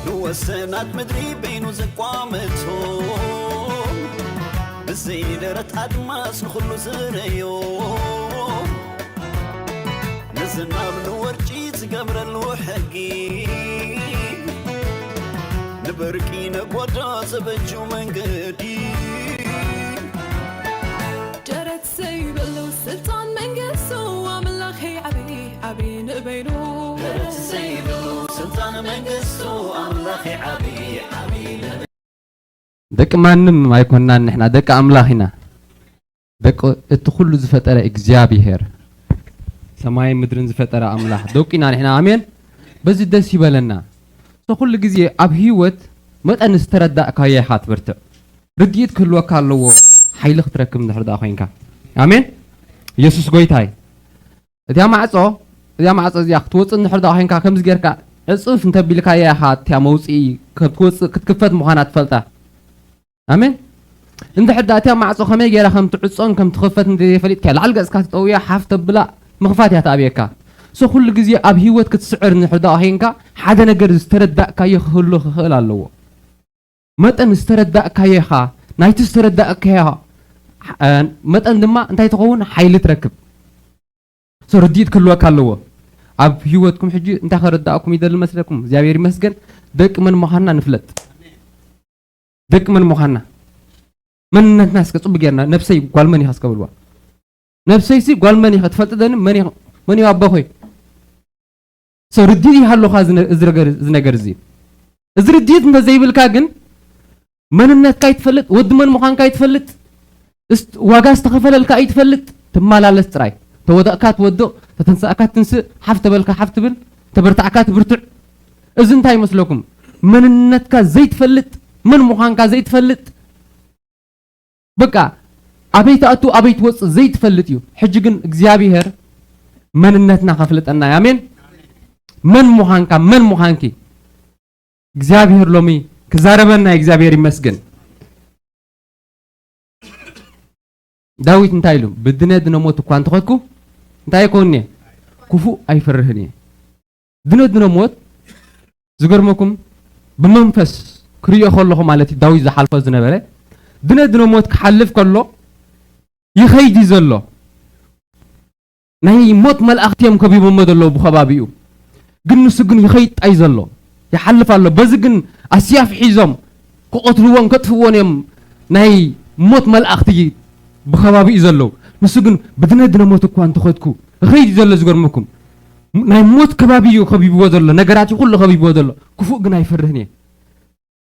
ንወሰናት ምድሪ በይኑ ዘቋመቶ፣ ብዘይደረት ኣድማስ ንኹሉ ዝረዮ፣ ንዝናብ ንወርጪ ዝገብረሉ ሕጊ፣ ንበርቂ ነጎዳ ዘበጁ መንገዲ። ደረት ዘይብሉ ስልጣን መንግስቱ ኣምላኸይ ዓብዪ ዓብዪ ንበይኑ። ደረት ዘይብሉ ስልጣን መንግስቱ ኣምላኸይ ዓብዪ ዓብዪ ንበይኑ። ደቂ ማንም ኣይኮንናን ንሕና፣ ደቂ ኣምላኽ ኢና። ደቂ እቲ ኩሉ ዝፈጠረ እግዚኣብሔር፣ ሰማይን ምድርን ዝፈጠረ ኣምላኽ ደቁ ኢና ንሕና። ኣሜን። በዚ ደስ ይበለና። So ኩሉ ግዜ ኣብ ህይወት መጠን ዝተረዳእካዮ ኢኻ ትብርትዕ። ርድኢት ክህልወካ ኣለዎ፣ ሓይሊ ክትረክብ እንድሕር ደኣ ኮይንካ። ኣሜን። ኢየሱስ ጎይታ እዩ። እዚኣ ማዕጾ፣ እዚኣ ማዕጾ እዚኣ ክትወጽእ እንድሕር ደኣ ኮይንካ፣ ከምዚ ጌርካ ዕጽፍ እንተቢልካያ ኢኻ እቲኣ መውጽኢ ክትወጽእ፣ ክትክፈት ምዃና ትፈልጣ። ኣሜን። እንድሕር ደኣ እቲኣ ማዕጾ ከመይ ጌራ ከም ትዕጾን ከም ትኽፈት እንተዘይፈሊጥካ፣ ላዕሊ ገጽካ ትጠውያ፣ ሓፍ ተብላ፣ ምኽፋት እያ ትኣብየካ። So ኩሉ ግዜ ኣብ ህይወት ክትስዕር እንድሕር ደኣ ኮይንካ፣ ሓደ ነገር ዝተረዳእካዮ ክህሉ ክኽእል ኣለዎ። መጠን ዝተረዳእካዮ ኢኻ፣ ናይቲ ዝተረዳእካዮ፣ እ፣ መጠን ድማ እንታይ ትኸውን? ሓይሊ ትረክብ። So ርድኢት ክህልወካ ኣለዎ። ኣብ ህይወትኩም ሕጂ እንታይ ከረዳእኩም ይደሊ መስለኩም? እግዚኣብሔር ይመስገን፣ ደቂ መን ምዃንና ንፍለጥ። ደቂ መን ምዃንና፣ መንነትና እስከ ጽቡቅ ጌርና፣ ነብሰይ ጓል መን ኢኻ እስከ በልዋ። ነብሰይሲ ጓል መን ኢኻ ትፈልጥ ደኒ? መን ኢኻ፣ መን እዩ ኣቦኾይ? So ርድኢት ይሃልኻ እዚ ነ-፣ እዚ ነገር፣ እዚ ነገር እዚ። እዚ ርድኢት እንተዘይብልካ ግን መንነትካ ኣይትፈልጥ፣ ወዲ መን ምዃንካ ኣይትፈልጥ፣ እስ-፣ ዋጋ ዝተኸፈለልካ ኣይትፈልጥ፣ ትመላለስ ጥራይ። ተወደቕካ ትወድቕ፣ ተተንሳእካ ትንስእ፣ ሓፍ ተበልካ ሓፍ ትብል፣ ተበርታዕካ ትብርትዕ። እዚ እንታይ ይመስለኩም? መንነትካ ዘይትፈልጥ፣ መን ምዃንካ ዘይትፈልጥ፣ በቃ ኣበይ ትኣቱ ኣበይ ትወጽእ ዘይትፈልጥ እዩ። ሕጂ ግን እግዚኣብሔር መንነትና ከፍልጠና እዩ። ኣሜን። መን ምዃንካ፣ መን ምዃንኪ እግዚኣብሔር ሎሚ ክዛረበና እዩ። እግዚኣብሔር ይመስገን። ዳዊት እንታይ ኢሉ? "ብድነ ድነ ሞት እኳ እንተኸድኩ እንታይ ኣይኮንን እየ? ክፉእ ኣይፈርህን እየ።" ድነ ድነ ሞት ዝገርመኩም ብመንፈስ ክርእዮ ከለኹ ማለት እዩ፣ ዳዊት ዝሓልፎ ዝነበረ ድነ ድነ ሞት ክሓልፍ ከሎ ይኸይድ እዩ ዘሎ። ናይ ሞት መላእኽቲ እዮም ከቢቦሞ ዘለዉ ብኸባቢኡ። ግን ንሱ ግን ይኸይድ ጣይ ዘሎ፣ ይሓልፍ ኣሎ። በዚ ግን ኣስያፍ ሒዞም ክቐትልዎን ከጥፍእዎን እዮም ናይ ሞት መላእኽቲ ብኸባቢኡ ዘለዉ። ንሱ ግን ብድነ ድነ ሞት እኳ እንተኸድኩ፣ ይኸይድ እዩ ዘሎ። ዝገርመኩም ናይ ሞት ከባቢ እዩ ከቢብዎ ዘሎ፣ ነገራት እዩ ኩሉ ከቢብዎ ዘሎ። ክፉእ ግን ኣይፈርህን እየ።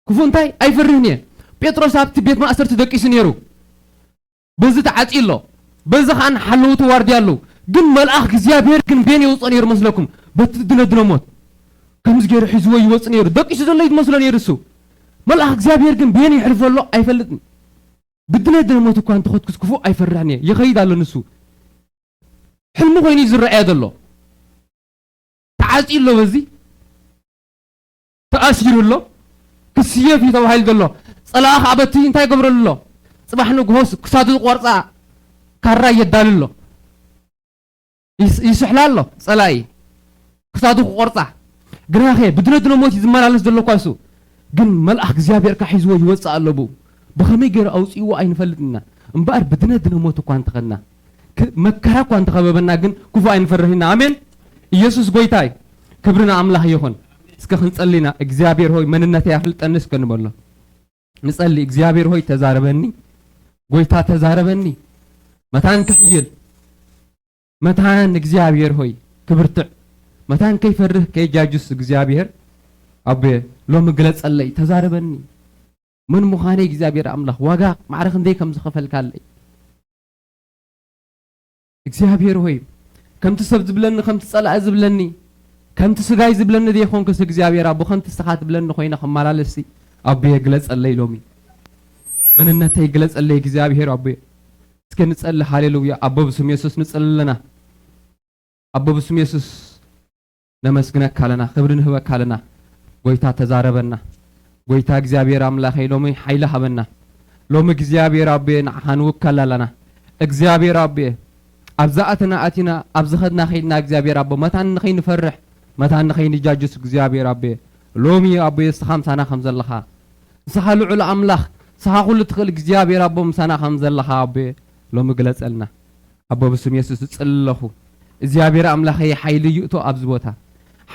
ክፉእ እንታይ ኣይፈርህን እየ። ጴጥሮስ ኣብቲ ቤት ማእሰርቲ ደቂሱ ነይሩ። በዚ ተዓጽዩ ኣሎ። በዚ ኸኣ ሓለውቲ ዋርድያ ኣለዉ። ግን መልኣኽ እግዚኣብሔር ግን ቤን የውጽኦ ነይሩ መስለኩም? በቲ ድነ ድነ ሞት ከምዚ ገይሩ ሒዝዎ ይወጽእ ነይሩ። ደቂሱ ዘሎ እዩ ዝመስሎ ነይሩ እሱ። መልኣኽ እግዚኣብሔር ግን ቤን የሕልፎ ኣሎ ኣይፈልጥን። ብድነ ድነ ሞት እኳ እንተኸድኩስ ክፉእ ኣይፈርሕን እየ። ይኸይድ ኣሎ ንሱ። ሕልሚ ኮይኑ እዩ ዝረኣዮ ዘሎ። ተዓጽዩ ኣሎ፣ በዚ ተኣሲሩ ኣሎ፣ ክስየፍ እዩ ተባሂሉ ዘሎ። ጸላኢ ኸኣ በቲ እንታይ ይገብረሉ ኣሎ? ጽባሕ ንግሆስ ክሳዱ ዝቆርጻ ካራ የዳሉ ኣሎ። ይስ-፣ ይስሕላ ኣሎ ጸላኢ ክሳዱ ክቆርጻ። ግናኸ ብድነ ድነ ሞት እዩ ዝመላለስ ዘሎ እኳ እሱ። ግን መልኣኽ እግዚኣብሔር ከኣ ሒዝዎ ይወጽእ ኣሎ ብኡ። ብኸመይ ገይሩ ኣውጺእዎ ኣይንፈልጥን ኢና። እምበኣር ብድነ ድነ ሞት እኳ እንተኸድና፣ ክ-፣ መከራ እኳ እንተኸበበና ግን ክፉእ ኣይንፈርህን ኢና። ኣሜን። ኢየሱስ ጎይታ እዩ። ክብሪ ንኣምላኽ ይኹን። እስከ ክንጸሊ ኢና። እግዚኣብሔር ሆይ መንነተይ ኣፍልጠኒ እስከ ንበሎ። ንጸሊ። እግዚኣብሔር ሆይ ተዛረበኒ። ጎይታ ተዛረበኒ። መታን ክሕይል። መታን እግዚኣብሔር ሆይ ክብርትዕ። መታን ከይፈርህ ከይጃጁስ እግዚኣብሔር ኣቦየ ሎሚ ግለጸለይ፣ ተዛረበኒ። መን ምዃነይ እግዚኣብሔር ኣምላኽ፣ ዋጋ ማዕረ ክንደይ ከም ዝኸፈልካለይ። እግዚኣብሔር ሆይ ከምቲ ሰብ ዝብለኒ፣ ከምቲ ጸላኢ ዝብለኒ፣ ከምቲ ስጋይ ዝብለኒ ዘይኮንኩስ እግዚኣብሔር ኣቦ፣ ከምቲ ንስኻ ትብለኒ ኮይነ ክመላለስሲ ኣቦየ ግለጸለይ ሎሚ። መንነተይ ግለጸለይ እግዚኣብሔር ኣቦየ። እስከ ንጸሊ። ሃሌሉያ። ኣቦ ብስም የሱስ ንጸሊ ኣለና። ኣቦ ብስም የሱስ ነመስግነካ ኣለና፣ ክብሪ ንህበካ ኣለና። ጎይታ ተዛረበና። ጎይታ እግዚኣብሔር ኣምላኸይ ሎሚ ሓይሊ ሃበና። ሎሚ እግዚኣብሔር ኣቦየ ንዓኻ ንውከል ኣለና። እግዚኣብሔር ኣቦየ ኣብ ዝኣተና ኣቲና ኣብ ዝኸድና ከይድና እግዚኣብሔር ኣቦ መታን ንኸይንፈርሕ መታን ንኸይንጃጁስ እግዚኣብሔር ኣቦየ ሎሚ ኣቦየ ንስኻ ምሳና ከም ዘለኻ፣ ንስኻ ልዑል ኣምላኽ፣ ንስኻ ኩሉ ትኽእል እግዚኣብሔር ኣቦ ምሳና ከም ዘለኻ ኣቦየ ሎሚ ግለጸልና። ኣቦ ብስም የሱስ እጽለኹ እግዚኣብሔር ኣምላኸይ ሓይሊ ይእቶ ኣብዚ ቦታ፣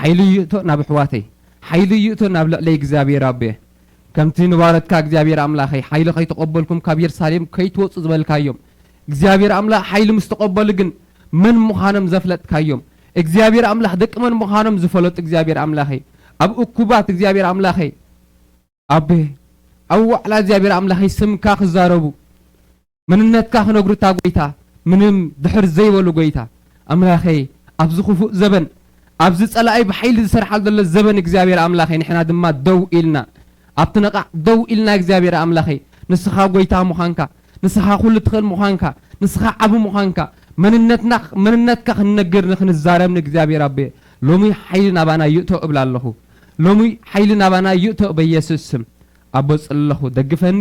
ሓይሊ ይእቶ ናብ ኣሕዋተይ፣ ሓይሊ ይእቶ ናብ ልዕለይ እግዚኣብሔር ኣቦየ። ከምቲ ንባረትካ እግዚኣብሔር ኣምላኸይ ሓይሊ ከይተቐበልኩም ካብ የሩሳሌም ከይትወጹ ዝበልካዮም እግዚኣብሔር ኣምላኽ ሓይሊ ምስ ተቐበሉ ግን መን ምዃኖም ዘፍለጥካዮም እግዚኣብሔር ኣምላኽ ደቂ መን ምዃኖም ዝፈለጡ እግዚኣብሔር ኣምላኸይ ኣብ እኩባት እግዚኣብሔር ኣምላኸይ ኣቤ ኣብ ዋዕላ እግዚኣብሔር ኣምላኸይ ስምካ ክዛረቡ መንነትካ ክነግሩ እታ ጎይታ ምንም ድሕር ዘይበሉ ጎይታ ኣምላኸይ ኣብዚ ክፉእ ዘበን ኣብዚ ጸላኢ ብሓይሊ ዝሰርሓል ዘሎ ዘበን እግዚኣብሔር ኣምላኸይ ንሕና ድማ ደው ኢልና ኣብቲ ነቓዕ ደው ኢልና እግዚኣብሔር ኣምላኸይ ንስኻ ጎይታ ምዃንካ ንስኻ ኩሉ ትኽእል ምዃንካ ንስኻ ዓቢ ምዃንካ መንነትና መንነትካ ክንነግር ንክንዛረብ ንእግዚኣብሔር ኣቤ ሎሚ ሓይሊ ናባና ይእቶ እብል ኣለኹ ሎሚ ሓይሊ ናባና ይእቶ በኢየሱስ ስም ኣቦ ጽለኹ ደግፈኒ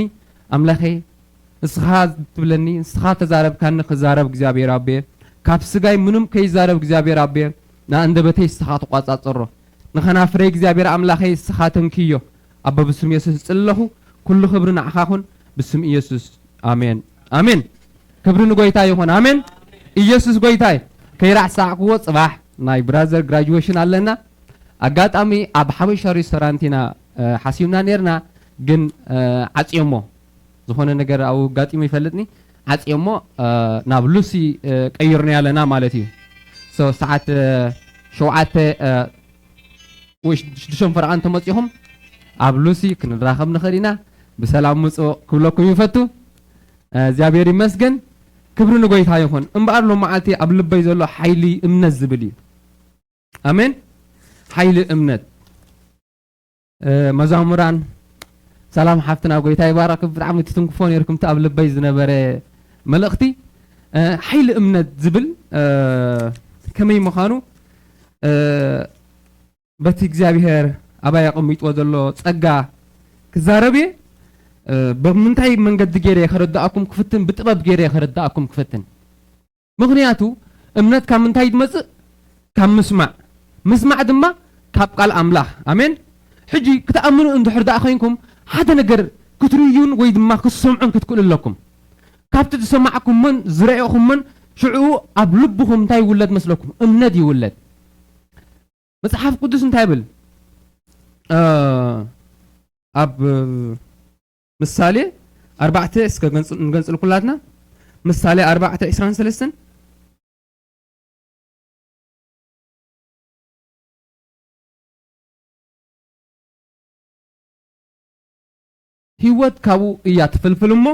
ኣምላኸይ ንስኻ ትብለኒ ንስኻ ተዛረብካኒ ክዛረብ እግዚኣብሔር ኣቤ ካብ ስጋይ ምንም ከይዛረብ እግዚኣብሔር ኣቤ ንኣንደበተይ ንስኻ ተቋጻጸሮ ንኸናፍረይ እግዚኣብሔር ኣምላኸይ ንስኻ ተንክዮ ኣቦ ብስም የሱስ እጽለኹ ኩሉ ክብሪ ንዓኻ ኩን ብስም ኢየሱስ ኣሜን ኣሜን ክብሪ ንጎይታ ይኹን ኣሜን ኢየሱስ ጎይታይ ከይራሕሳዕክዎ ጽባሕ ናይ ብራዘር ግራጁዌሽን ኣለና ኣጋጣሚ ኣብ ሓበሻ ሬስቶራንት ኢና ሓሲብና ነርና ግን ዓጽዮሞ ዝኾነ ነገር ኣብኡ ኣጋጢሙ ይፈልጥኒ ዓጽዮሞ ናብ ሉሲ ቀይርና ኣለና ማለት እዩ ሰዓት ሸውዓተ ወይ ሽዱሽተ ፈረቓ እንተመጺኹም ኣብ ሉሲ ክንራኸብ ንኽእል ኢና ብሰላም ምጽኡ ክብለኩም ይፈቱ እግዚኣብሔር ይመስገን ክብሪ ንጎይታ ይኹን እምበኣር ሎም መዓልቲ ኣብ ልበይ ዘሎ ሓይሊ እምነት ዝብል እዩ ኣሜን ሓይሊ እምነት መዛሙራን ሰላም ሓፍትና ጎይታ ይባረክ ብጣዕሚ ትትንክፎ ነርኩም ኣብ ልበይ ዝነበረ መልእኽቲ ሓይሊ እምነት ዝብል ከመይ ምዃኑ በቲ እግዚኣብሔር ኣባይ ኣቐሚጥዎ ዘሎ ጸጋ ክዛረብ እየ ብምንታይ መንገዲ ገይረ ከረዳእኩም ክፍትን ብጥበብ ገይረ ከረዳእኩም ክፍትን ምኽንያቱ እምነት ካብ ምንታይ ትመጽእ ካብ ምስማዕ ምስማዕ ድማ ካብ ቃል ኣምላኽ ኣሜን ሕጂ ክትኣምኑ እንድሕር ደኣ ኮይንኩም ሓደ ነገር ክትርእዩን ወይ ድማ ክትሰምዑን ክትክእሉ ኣለኩም ካብቲ ዝሰማዕኩሞን ዝረኣኹሞን ሽዑ ኣብ ልብኹም እንታይ ይውለድ መስለኩም እምነት ይውለድ መጽሓፍ ቅዱስ እንታይ ይብል ኣብ ምሳሌ ኣርባዕተ እስከ ንገንጽል ኩላትና ምሳሌ ኣርባዕተ ዕስራን ሰለስተን ህይወት ካብኡ እያ ትፍልፍል እሞ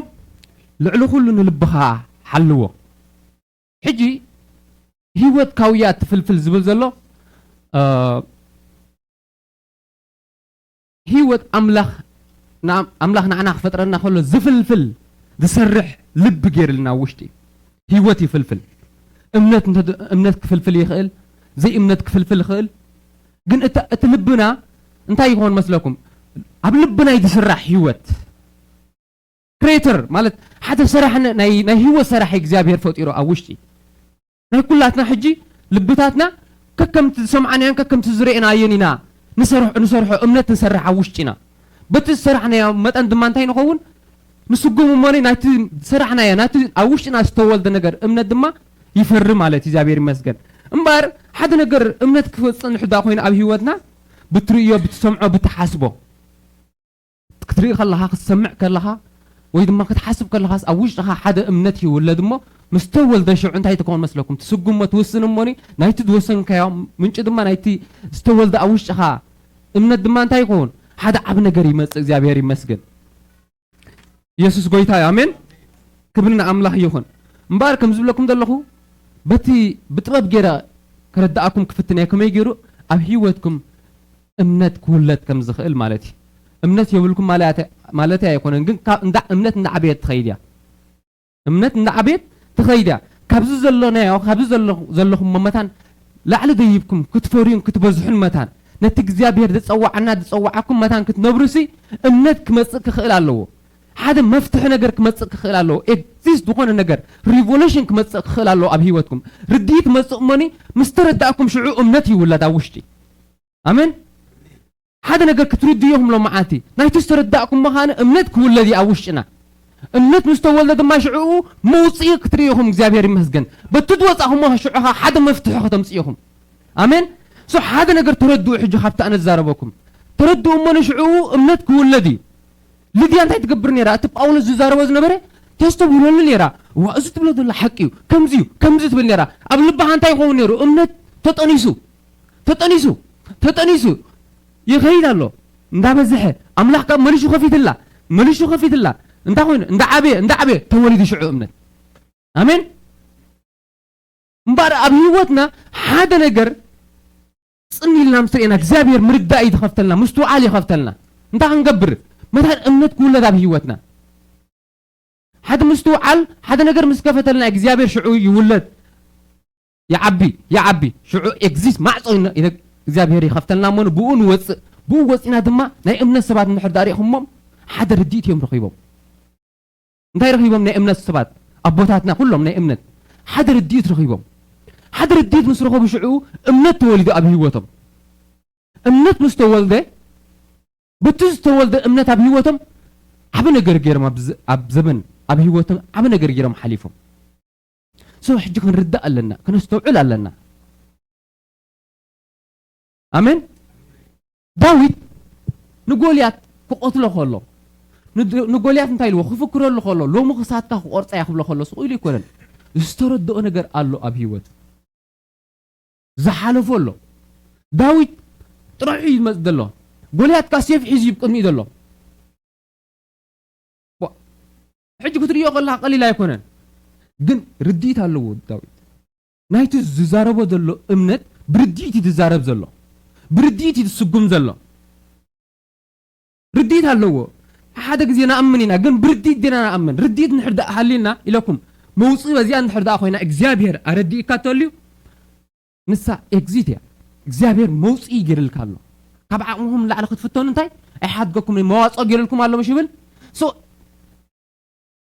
ልዕሊ ኩሉ ንልብኻ ሓልዎ ሕጂ ህይወት ካብኡ እያ ትፍልፍል ዝብል ዘሎ ህይወት ኣምላኽ ኣምላኽ ንዓና ክፈጥረና ከሎ ዝፍልፍል ዝሰርሕ ልቢ ገይርልና ውሽጢ ህይወት ይፍልፍል እምነት እምነት ክፍልፍል ይኽእል ዘይእምነት ክፍልፍል ይኽእል ግን እቲ ልብና እንታይ ይኸውን መስለኩም ኣብ ልብና እዩ ዝስራሕ ህይወት ክሬተር ማለት ሓደ ሰራሕ ናይ ህይወት ሰራሕ እግዚኣብሔር ፈጢሩ ኣብ ውሽጢ ናይ ኩላትና ሕጂ ልብታትና ከከምቲ ዝሰምዓናዮን ከከምቲ ዝረእናዮን ኢና ንሰርሖ እምነት ንሰርሕ ኣብ ውሽጢና በቲ ዝሰራሕናዮ መጠን ድማ እንታይ ንኸውን ንስጉም እሞኒ ናይቲ ዝሰራሕናዮ ናቲ ኣብ ውሽጥና ዝተወልደ ነገር እምነት ድማ ይፈሪ ማለት እግዚኣብሔር ይመስገን እምበር ሓደ ነገር እምነት ክወፅእ ንሕዳ ኮይኑ ኣብ ህይወትና ብትርእዮ ብትሰምዖ ብትሓስቦ ክትርኢ ከለኻ ክትሰምዕ ከለኻ ወይ ድማ ክትሓስብ ከለኻስ ኣብ ውሽጥኻ ሓደ እምነት ይውለድ እሞ ምስ ተወልደ ሽዑ እንታይ ትከውን መስለኩም ትስጉሞ ትውስን እሞኒ ናይቲ ዝወሰንካዮ ምንጪ ድማ ናይቲ ዝተወልደ ኣብ ውሽጥኻ እምነት ድማ እንታይ ይኸውን ሓደ ዓብ ነገር ይመጽእ እግዚኣብሔር ይመስገን የሱስ ጎይታ እዩ ኣሜን ክብሪ ንኣምላኽ ይኹን እምበኣር ከም ዝብለኩም ዘለኹ በቲ ብጥበብ ገይረ ከረድኣኩም ክፍትን እየ ከመይ ገይሩ ኣብ ህይወትኩም እምነት ክውለድ ከም ዝኽእል ማለት እዩ። እምነት የብልኩም ማለተ- ማለተይ ኣይኮነን፣ ግን ካብ እንዳ እምነት እንዳዓበየት ትኸይድ እያ። እምነት እንዳዓበየት ትኸይድ እያ። ካብዚ ዘሎናዮ፣ ካብዚ ዘሎ- ዘለኹም መታን ላዕሊ ደይብኩም ክትፈርዩን ክትበዝሑን መታን ነቲ እግዚኣብሔር ዝጸዋዓና ዝጸዋዓኩም መታን ክትነብሩሲ እምነት ክመጽእ ክኽእል ኣለዎ። ሓደ መፍትሒ ነገር ክመጽእ ክኽእል ኣለዎ። ኤግዚስት ዝኾነ ነገር ሪቮሉሽን ክመጽእ ክኽእል ኣለዎ ኣብ ህይወትኩም። ርድኢት መጽእ እሞኒ ምስ ተረዳእኩም ሽዑ እምነት ይውለድ ኣብ ውሽጢ። ኣሜን። ሓደ ነገር ክትርድኡ ኢኹም ሎመዓልቲ። ናይቲ ዝተረዳእኩሞ ኸኣ እምነት ክውለድ እዩ ኣብ ውሽጥና። እምነት ምስ ተወልደ ድማ ሽዕኡ መውፅኢ ክትርእዩ ኢኹም። እግዚኣብሔር ይመስገን። በቲ ዝወፃኹሞ ሽዑ ኸኣ ሓደ መፍትሒ ከተምፅኡ ኢኹም። ኣሜን። ሶ ሓደ ነገር ተረድኡ። ሕጂ ካብቲ ኣነ ዝዛረበኩም ተረድኡ እሞ ንሽዕኡ እምነት ክውለድ እዩ። ልድያ እንታይ ትገብር ነይራ? እቲ ጳውሎስ ዝዛረቦ ዝነበረ ተስተብህለሉ ነይራ። ዋ፣ እዚ ትብሎ ዘሎ ሓቂ እዩ፣ ከምዚ እዩ፣ ከምዚ ትብል ነይራ። ኣብ ልባኻ እንታይ ይኸውን ነይሩ? እምነት ተጠኒሱ፣ ተጠኒሱ፣ ተጠኒሱ ይኸይድ ኣሎ። እንዳበዝሐ፣ ኣምላኽ ካብ መሊሹ ከፊትላ፣ መሊሹ ከፊትላ። እንታይ ኮይኑ? እንዳዓበየ፣ እንዳዓበየ ተወሊዱ ሽዑ እምነት። ኣሜን። እምበኣር ኣብ ህይወትና ሓደ ነገር ጽን ኢልና ምስ ርኤና እግዚኣብሔር ምርዳእ እዩ ዝኸፍተልና፣ ምስትውዓል ይኸፍተልና። እንታይ ክንገብር? መታን እምነት ክውለድ ኣብ ህይወትና። ሓደ ምስትውዓል፣ ሓደ ነገር ምስ ከፈተልና እግዚኣብሔር ሽዑ ይውለድ። ይዓቢ፣ ይዓቢ። ሽዑ ኤግዚት ማዕጾ ይነ-፣ ይነ-፣ እግዚኣብሔር ይኸፍተልና እሞ ብኡ ንወጽእ። ብኡ ወጺና ድማ ናይ እምነት ሰባት እንድሕር ደኣ ርኢኹሞም ሓደ ርድኢት እዮም ረኺቦም። እንታይ ረኺቦም? ናይ እምነት ሰባት፣ ኣቦታትና ኩሎም ናይ እምነት ሓደ ርድኢት ረኺቦም። ሓደ ርድኢት ምስ ረኸቡ ሽዑ እምነት ተወሊዱ ኣብ ህይወቶም። እምነት ምስ ተወልደ፣ በቲ ዝተወልደ እምነት ኣብ ህይወቶም ዓቢ ነገር ገይሮም፣ ኣብ ዘ-፣ ኣብ ዘመን፣ ኣብ ህይወቶም ዓቢ ነገር ገይሮም ሓሊፎም። So ሕጂ ክንርዳእ ኣለና፣ ክነስተውዕል ኣለና። ኣሜን። ዳዊት ንጎልያት ክቐትሎ ከሎ፣ ንድ-፣ ንጎልያት እንታይ ኢልዎ? ክፍክረሉ ከሎ፣ ሎሚ ክሳትካ ክቆርጻ እየ ክብሎ ከሎ፣ ስቕ ኢሉ ኣይኮነን። ዝተረድኦ ነገር ኣሎ ኣብ ህይወቱ። ዝሓለፎ ኣሎ። ዳዊት ጥራሕ እዩ ዝመጽእ ዘሎ። ጎልያት ከኣ ሴፍ ሒዙ እዩ ቅድሚኡ ዘሎ። ዋ፣ ሕጂ ክትርእዮ ከለኻ ቀሊል ኣይኮነን። ግን ርድኢት ኣለዎ ዳዊት። ናይቲ ዝዛረቦ ዘሎ እምነት ብርድኢት እዩ ዝዛረብ ዘሎ። ብርድኢት እዩ ዝስጉም ዘሎ። ርድኢት ኣለዎ። ሓደ ግዜ ንኣምን ኢና፣ ግን ብርድኢት ዲና ንኣምን? ርድኢት እንድሕር ደኣ ሃልዩና ኢለኩም፣ መውጽኢ በዚኣ እንድሕር ደኣ ኮይና፣ እግዚኣብሔር ኣረዲእካ ተልዩ፣ ንሳ ኤግዚት እያ። እግዚኣብሔር መውጽኢ ገይርልካ ኣሎ። ካብ ዓቕምኹም ንላዕሊ ክትፍተኑ እንታይ ኣይሓድገኩም፣ መዋጽኦ ገይርልኩም ኣሎ ምሽ ይብል። So፣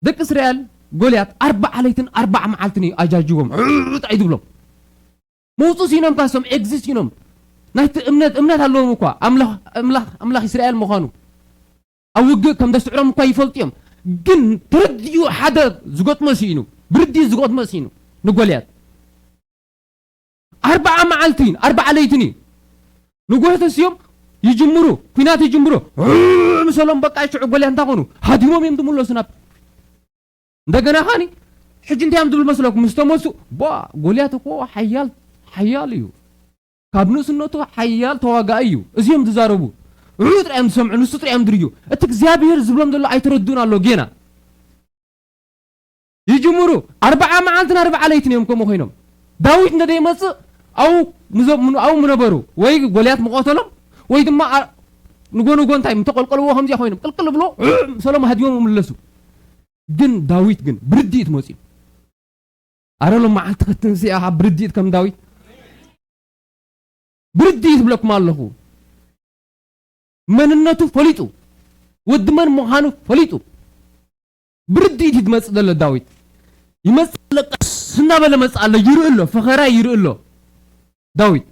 ደቂ እስራኤል ጎልያት ኣርባዓ ለይትን ኣርባዓ መዓልትን እዩ ኣጃጅቦም፣ ዕጥ ኣይትብሎም። መውጽኢ ሲኖም ካሶም ኤግዚት ሲኖም። ናይቲ እምነት፣ እምነት ኣለዎም እኳ። ኣምላኽ፣ ኣምላኽ፣ ኣምላኽ እስራኤል ምዃኑ። ኣብ ውግእ ከም ዘስዕሮም እኳ ይፈልጡ እዮም። ግን ተረዲኡ ሓደ ዝገጥሞ ስኢኑ፣ ብርድኢት ዝገጥሞ ስኢኑ ንጎልያት። ኣርባዓ መዓልቲ፣ ኣርባዓ ለይትን እዩ። ንጎሆ ተሲኦም ይጅምሩ፣ ኲናት ይጅምሩ። ምሰሎም በቃ ሽዑ ጎልያት እንታይ ኮኑ? ሃዲሞም እዮም ዝምለሱ ናብ እንደገና ኻኒ ሕጂ እንታይ እዮም ዝብል መስለኩም? ምስ ተመልሱ፣ "ቧ፣ ጎልያት እኮ ሓያል፣ ሓያል እዩ። ካብ ንእስነቱ ሓያል ተዋጋኢ እዩ። እዚኦም ዝዛረቡ፣ ንዑ ጥራይ እዮም ዝሰምዑ፣ ንሱ ጥራይ እዮም ዝርእዩ። እቲ እግዚኣብሔር ዝብሎም ዘሎ ኣይተረድኡን ኣሎ ጌና።" ይጅምሩ፣ ኣርባዓ መዓልትን ኣርባዓ ለይትን እዮም ከምኡ ኮይኖም። ዳዊት እንተ ዘይመጽእ፣ ኣብኡ ምዘ-፣ ኣብኡ ምነበሩ፣ ወይ ጎልያት ምቐተሎም፣ ወይ ድማ ኣ-፣ ንጎ ንጎ እንታይ ምተቐልቀልዎ ከምዚኣ ኮይኖም፣ ቅልቅል ብሎ፣ ሰሎም ሃዲሞም ምለሱ። ግን ዳዊት ግን ብርድኢት መጺኡ። ኣረ ሎም መዓልቲ ክትንስእ ኢኻ ብርድኢት ከም ዳዊት። ብርድኢት ይብለኩም ኣለኹ። መንነቱ ፈሊጡ፣ ወዲ መን ምዃኑ ፈሊጡ። ብርድኢት እዩ ዝመጽእ ዘሎ ዳዊት። ይመጽእ ኣሎ፣ ቀስ እናበለ መጽእ ኣሎ፣ ይርኢ ኣሎ፣ ፈኸራ ይርኢ ኣሎ ዳዊት።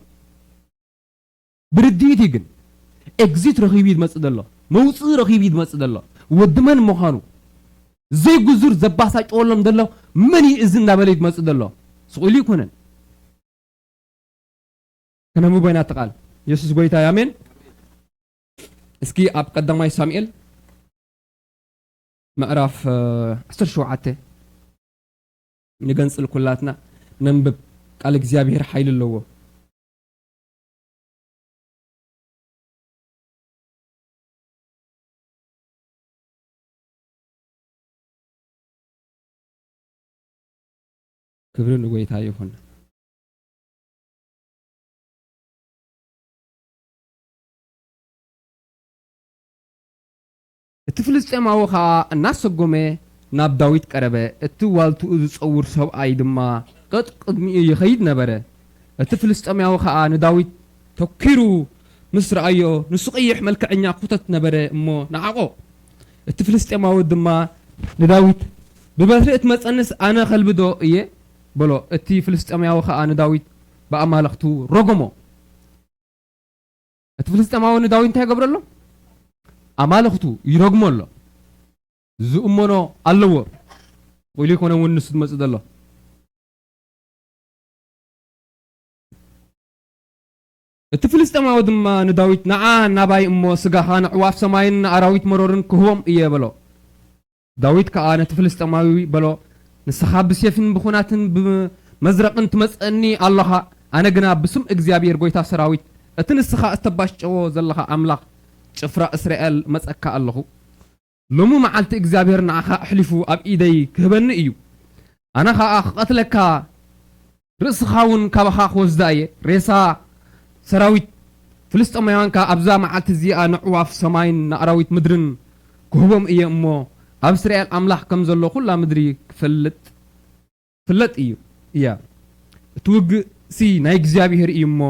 ብርድኢት እዩ ግን ኤግዚት ረኺቡ እዩ ዝመጽእ ዘሎ፣ መውጽኢ ረኺቡ እዩ ዝመጽእ ዘሎ። ወዲ መን ምዃኑ ዘይጉዙር ዘባሳጭወሎም ዘሎ መን እዩ እዚ እናበለ እዩ ዝመጽእ ዘሎ። ስቕ ኢሉ ይኮነን። ከነንብቦ ኢና እቲ ቃል። የሱስ ጎይታ እዩ። ኣሜን። እስኪ ኣብ ቀዳማይ ሳሙኤል ምዕራፍ፣ እ፣ ዓሰርተ ሸውዓተ ንገንጽል ኩላትና ነንብብ። ቃል እግዚኣብሔር ሓይሊ ኣለዎ። ክብሪ ንጎይታ ይኹን። እቲ ፍልስጤማዊ ኸኣ እናሰጎመ ናብ ዳዊት ቀረበ። እቲ ዋልትኡ ዝጸውር ሰብኣይ ድማ ቀጥ ቅድሚኡ ይኸይድ ነበረ። እቲ ፍልስጤማዊ ኸኣ ንዳዊት ተኲሩ ምስ ረኣዮ፣ ንሱ ቀይሕ መልክዐኛ ኹተት ነበረ እሞ ነዓቖ። እቲ ፍልስጤማዊ ድማ ንዳዊት፣ "ብበትሪ እትመጸንስ ኣነ ኸልብዶ እየ?" በሎ። እቲ ፍልስጤማዊ ኸኣ ንዳዊት ብኣማልኽቱ ረገሞ። እቲ ፍልስጤማዊ ንዳዊት እንታይ ይገብረሉ? ኣማልኽቱ ይረግሞ ኣሎ። ዝእመኖ ኣለዎ። ኢሉ ይኮነ እውን ንሱ ዝመጽእ ዘሎ። እቲ ፍልስጤማዊ ድማ ንዳዊት፣ "ንዓ ናባይ እሞ ስጋኻ ንዕዋፍ ሰማይን ንኣራዊት መሮርን ክህቦም እየ" በሎ። ዳዊት ከኣ ነቲ ፍልስጤማዊ በሎ፣ "ንስኻ ብሴፍን ብኹናትን ብመዝረቕን ትመጸኒ ኣለኻ፣ ኣነ ግና ብስም እግዚኣብሔር ጐይታ ሰራዊት፣ እቲ ንስኻ እተባሽጨዎ ዘለኻ ኣምላኽ ጭፍራ እስራኤል እመጸካ ኣለኹ። ሎሚ መዓልቲ እግዚኣብሔር ንዓኻ ኣሕሊፉ ኣብ ኢደይ ክህበኒ እዩ። ኣነ ኸኣ ክቐትለካ ርእስኻ እውን ካባኻ ክወስዳ እየ። ሬሳ ሰራዊት ፍልስጤማውያን ከኣ ኣብዛ መዓልቲ እዚኣ ንዕዋፍ ሰማይን ንኣራዊት ምድርን ክህቦም እየ እሞ፣ ኣብ እስራኤል ኣምላኽ ከም ዘሎ ኵላ ምድሪ ክፈልጥ፣ ክፍለጥ እዩ፣ እያ። እቲ ውግእሲ ናይ እግዚኣብሔር እዩ እሞ፣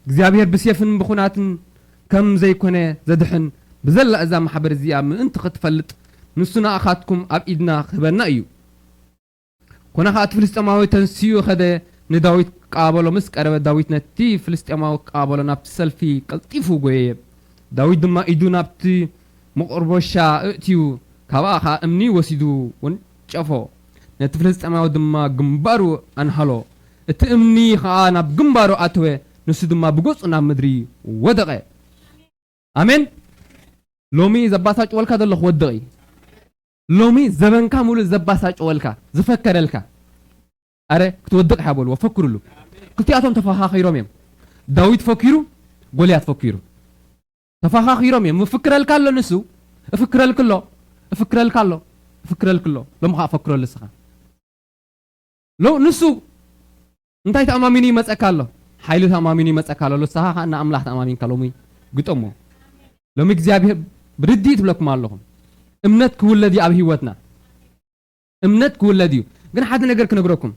እግዚኣብሔር ብሴፍን ብኹናትን ከም ዘይኮነ ዘድሕን፣ ብዘላ እዛ ማሕበር እዚኣ ምእንቲ ኽትፈልጥ፣ ንሱ ንኣኻትኩም ኣብ ኢድና ክህበና እዩ። ኮነ ኸኣ እቲ ፍልስጤማዊ ተንሲኡ ኸደ፣ ንዳዊት ክቃባበሎ ምስ ቀረበ፣ ዳዊት ነቲ ፍልስጤማዊ ክቃባበሎ ናብቲ ሰልፊ ቀልጢፉ ጐየየ። ዳዊት ድማ ኢዱ ናብቲ መቖርበሻ ኣእትዩ፣ ካብኣ ኸኣ እምኒ ወሲዱ ወንጨፎ። ነቲ ፍልስጤማዊ ድማ ግንባሩ ኣንሃሎ። እቲ እምኒ ኸኣ ናብ ግንባሩ ኣተወ፣ ንሱ ድማ ብገጹ ናብ ምድሪ ወደቐ። ኣሜን። ሎሚ ዘባሳጭወልካ ዘሎ ክወድቕ እዩ። ሎሚ ዘበንካ ሙሉእ ዘባሳጭወልካ፣ ዝፈከረልካ፣ ኣረ ክትወድቕ ኢኻ በልዎ፣ ፈክሩሉ። ክልቲኣቶም ተፈኻኺሮም እዮም። ዳዊት ፈኪሩ፣ ጎልያት ፈኪሩ። ተፈኻኺሮም እዮም። እፍክረልካ ኣሎ ንሱ፣ እፍክረልክ ኣሎ፣ እፍክረልካ ኣሎ፣ እፍክረልክ ኣሎ። ሎሚ ኸኣ ፈክረሉ ንስኻ። ሎ-፣ ንሱ እንታይ ተኣማሚኑ ይመጸካ ኣሎ? ሓይሊ ተኣማሚኑ ይመጸካ ኣሎ። ንስኻ ኸኣ ንኣምላኽ ተኣማሚንካ ሎሚ ግጠሞ። ሎሚ እግዚኣብሔር ብርድኢት እብለኩም ኣለኹ። እምነት ክውለድ እዩ ኣብ ህይወትና። እምነት ክውለድ እዩ። ግን ሓደ ነገር ክነግረኩም።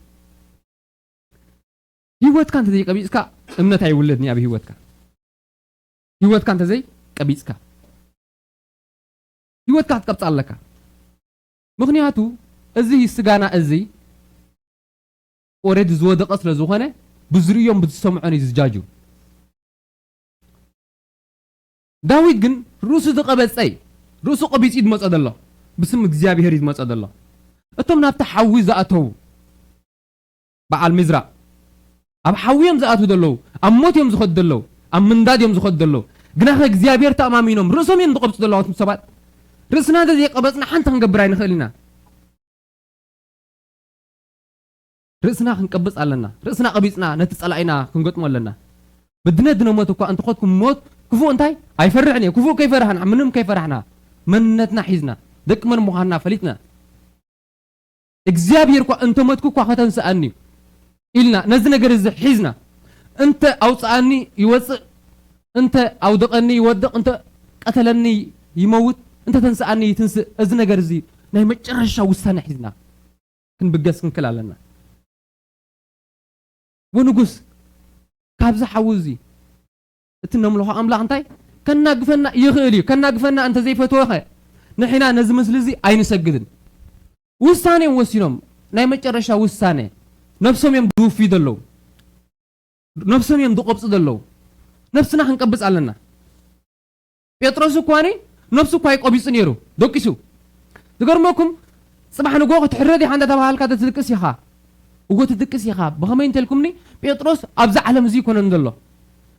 ህይወትካ እንተዘይቀቢጽካ እምነት ኣይውለድን እዩ ኣብ ህይወትካ። ህይወትካ እንተዘይቀቢጽካ ህይወትካ ክትቀብጽ ኣለካ። ምኽንያቱ እዚ ስጋና እዚ ኦሬዲ ዝወደቐ ስለ ዝኾነ ብዝርእዮን ብዝሰምዖን እዩ ዝጃጁ። ዳዊት ግን ርእሱ ዝቐበጸ እዩ። ርእሱ ቀቢጹ እዩ ዝመጾ ዘሎ። ብስም እግዚኣብሔር እዩ ዝመጾ ዘሎ። እቶም ናብቲ ሓዊ ዝኣተዉ በዓል ሚዝራእ ኣብ ሓዊ እዮም ዝኣትዉ ዘለዉ፣ ኣብ ሞት እዮም ዝኸዱ ዘለዉ፣ ኣብ ምንዳድ እዮም ዝኸዱ ዘለዉ። ግናኸ እግዚኣብሔር ተኣማሚኖም ርእሶም እዮም ዝቐብጹ ዘለዉ። ኣቱም ሰባት ርእስና እንተዘይቀበጽና ሓንቲ ክንገብር ኣይንኽእል ኢና። ርእስና ክንቀብጽ ኣለና። ርእስና ቀቢጽና ነቲ ጸላኢና ክንገጥሞ ኣለና። ብድነ ድነ ሞት እኳ እንተኾድኩም ሞት ክፉእ እንታይ ኣይፈርሕን እየ። ክፉእ ከይፈራሕና ምንም ከይፈራሕና መንነትና ሒዝና ደቂ መን ምዃንና ፈሊጥና እግዚኣብሔር እኳ እንተ ሞትኩ እኳ ከተንስኣኒ እዩ ኢልና ነዚ ነገር እዚ ሒዝና እንተ ኣውፅኣኒ ይወፅእ፣ እንተ ኣውደቐኒ ይወድቕ፣ እንተ ቀተለኒ ይመውት፣ እንተ ተንስኣኒ ይትንስእ። እዚ ነገር እዚ ናይ መጨረሻ ውሳነ ሒዝና ክንብገስ ክንክል ኣለና። ወንጉስ ካብዚ ሓዊ እዚ እቲ ነምልኾ ኣምላኽ እንታይ ከናግፈና ይኽእል እዩ። ከናግፈና እንተ ዘይፈተወኸ ንሕና ነዚ ምስሊ እዚ ኣይንሰግድን። ውሳኔ እዮም ወሲኖም፣ ናይ መጨረሻ ውሳኔ። ነብሶም እዮም ዝውፍዩ ዘለዉ፣ ነብሶም እዮም ዝቆብፁ ዘለዉ። ነብስና ክንቀብፅ ኣለና። ጴጥሮስ እኳኒ ነብሱ እኳ ይቆቢፁ ነይሩ፣ ደቂሱ። ዝገርመኩም፣ ጽባሕ ንግሆ ክትሕረድ ኢኻ እንዳተባሃልካ ትድቅስ ኢኻ። እዎ ትድቅስ ኢኻ። ብኸመይ እንተልኩምኒ፣ ጴጥሮስ ኣብዚ ዓለም እዚ ኣይኮነን ዘሎ።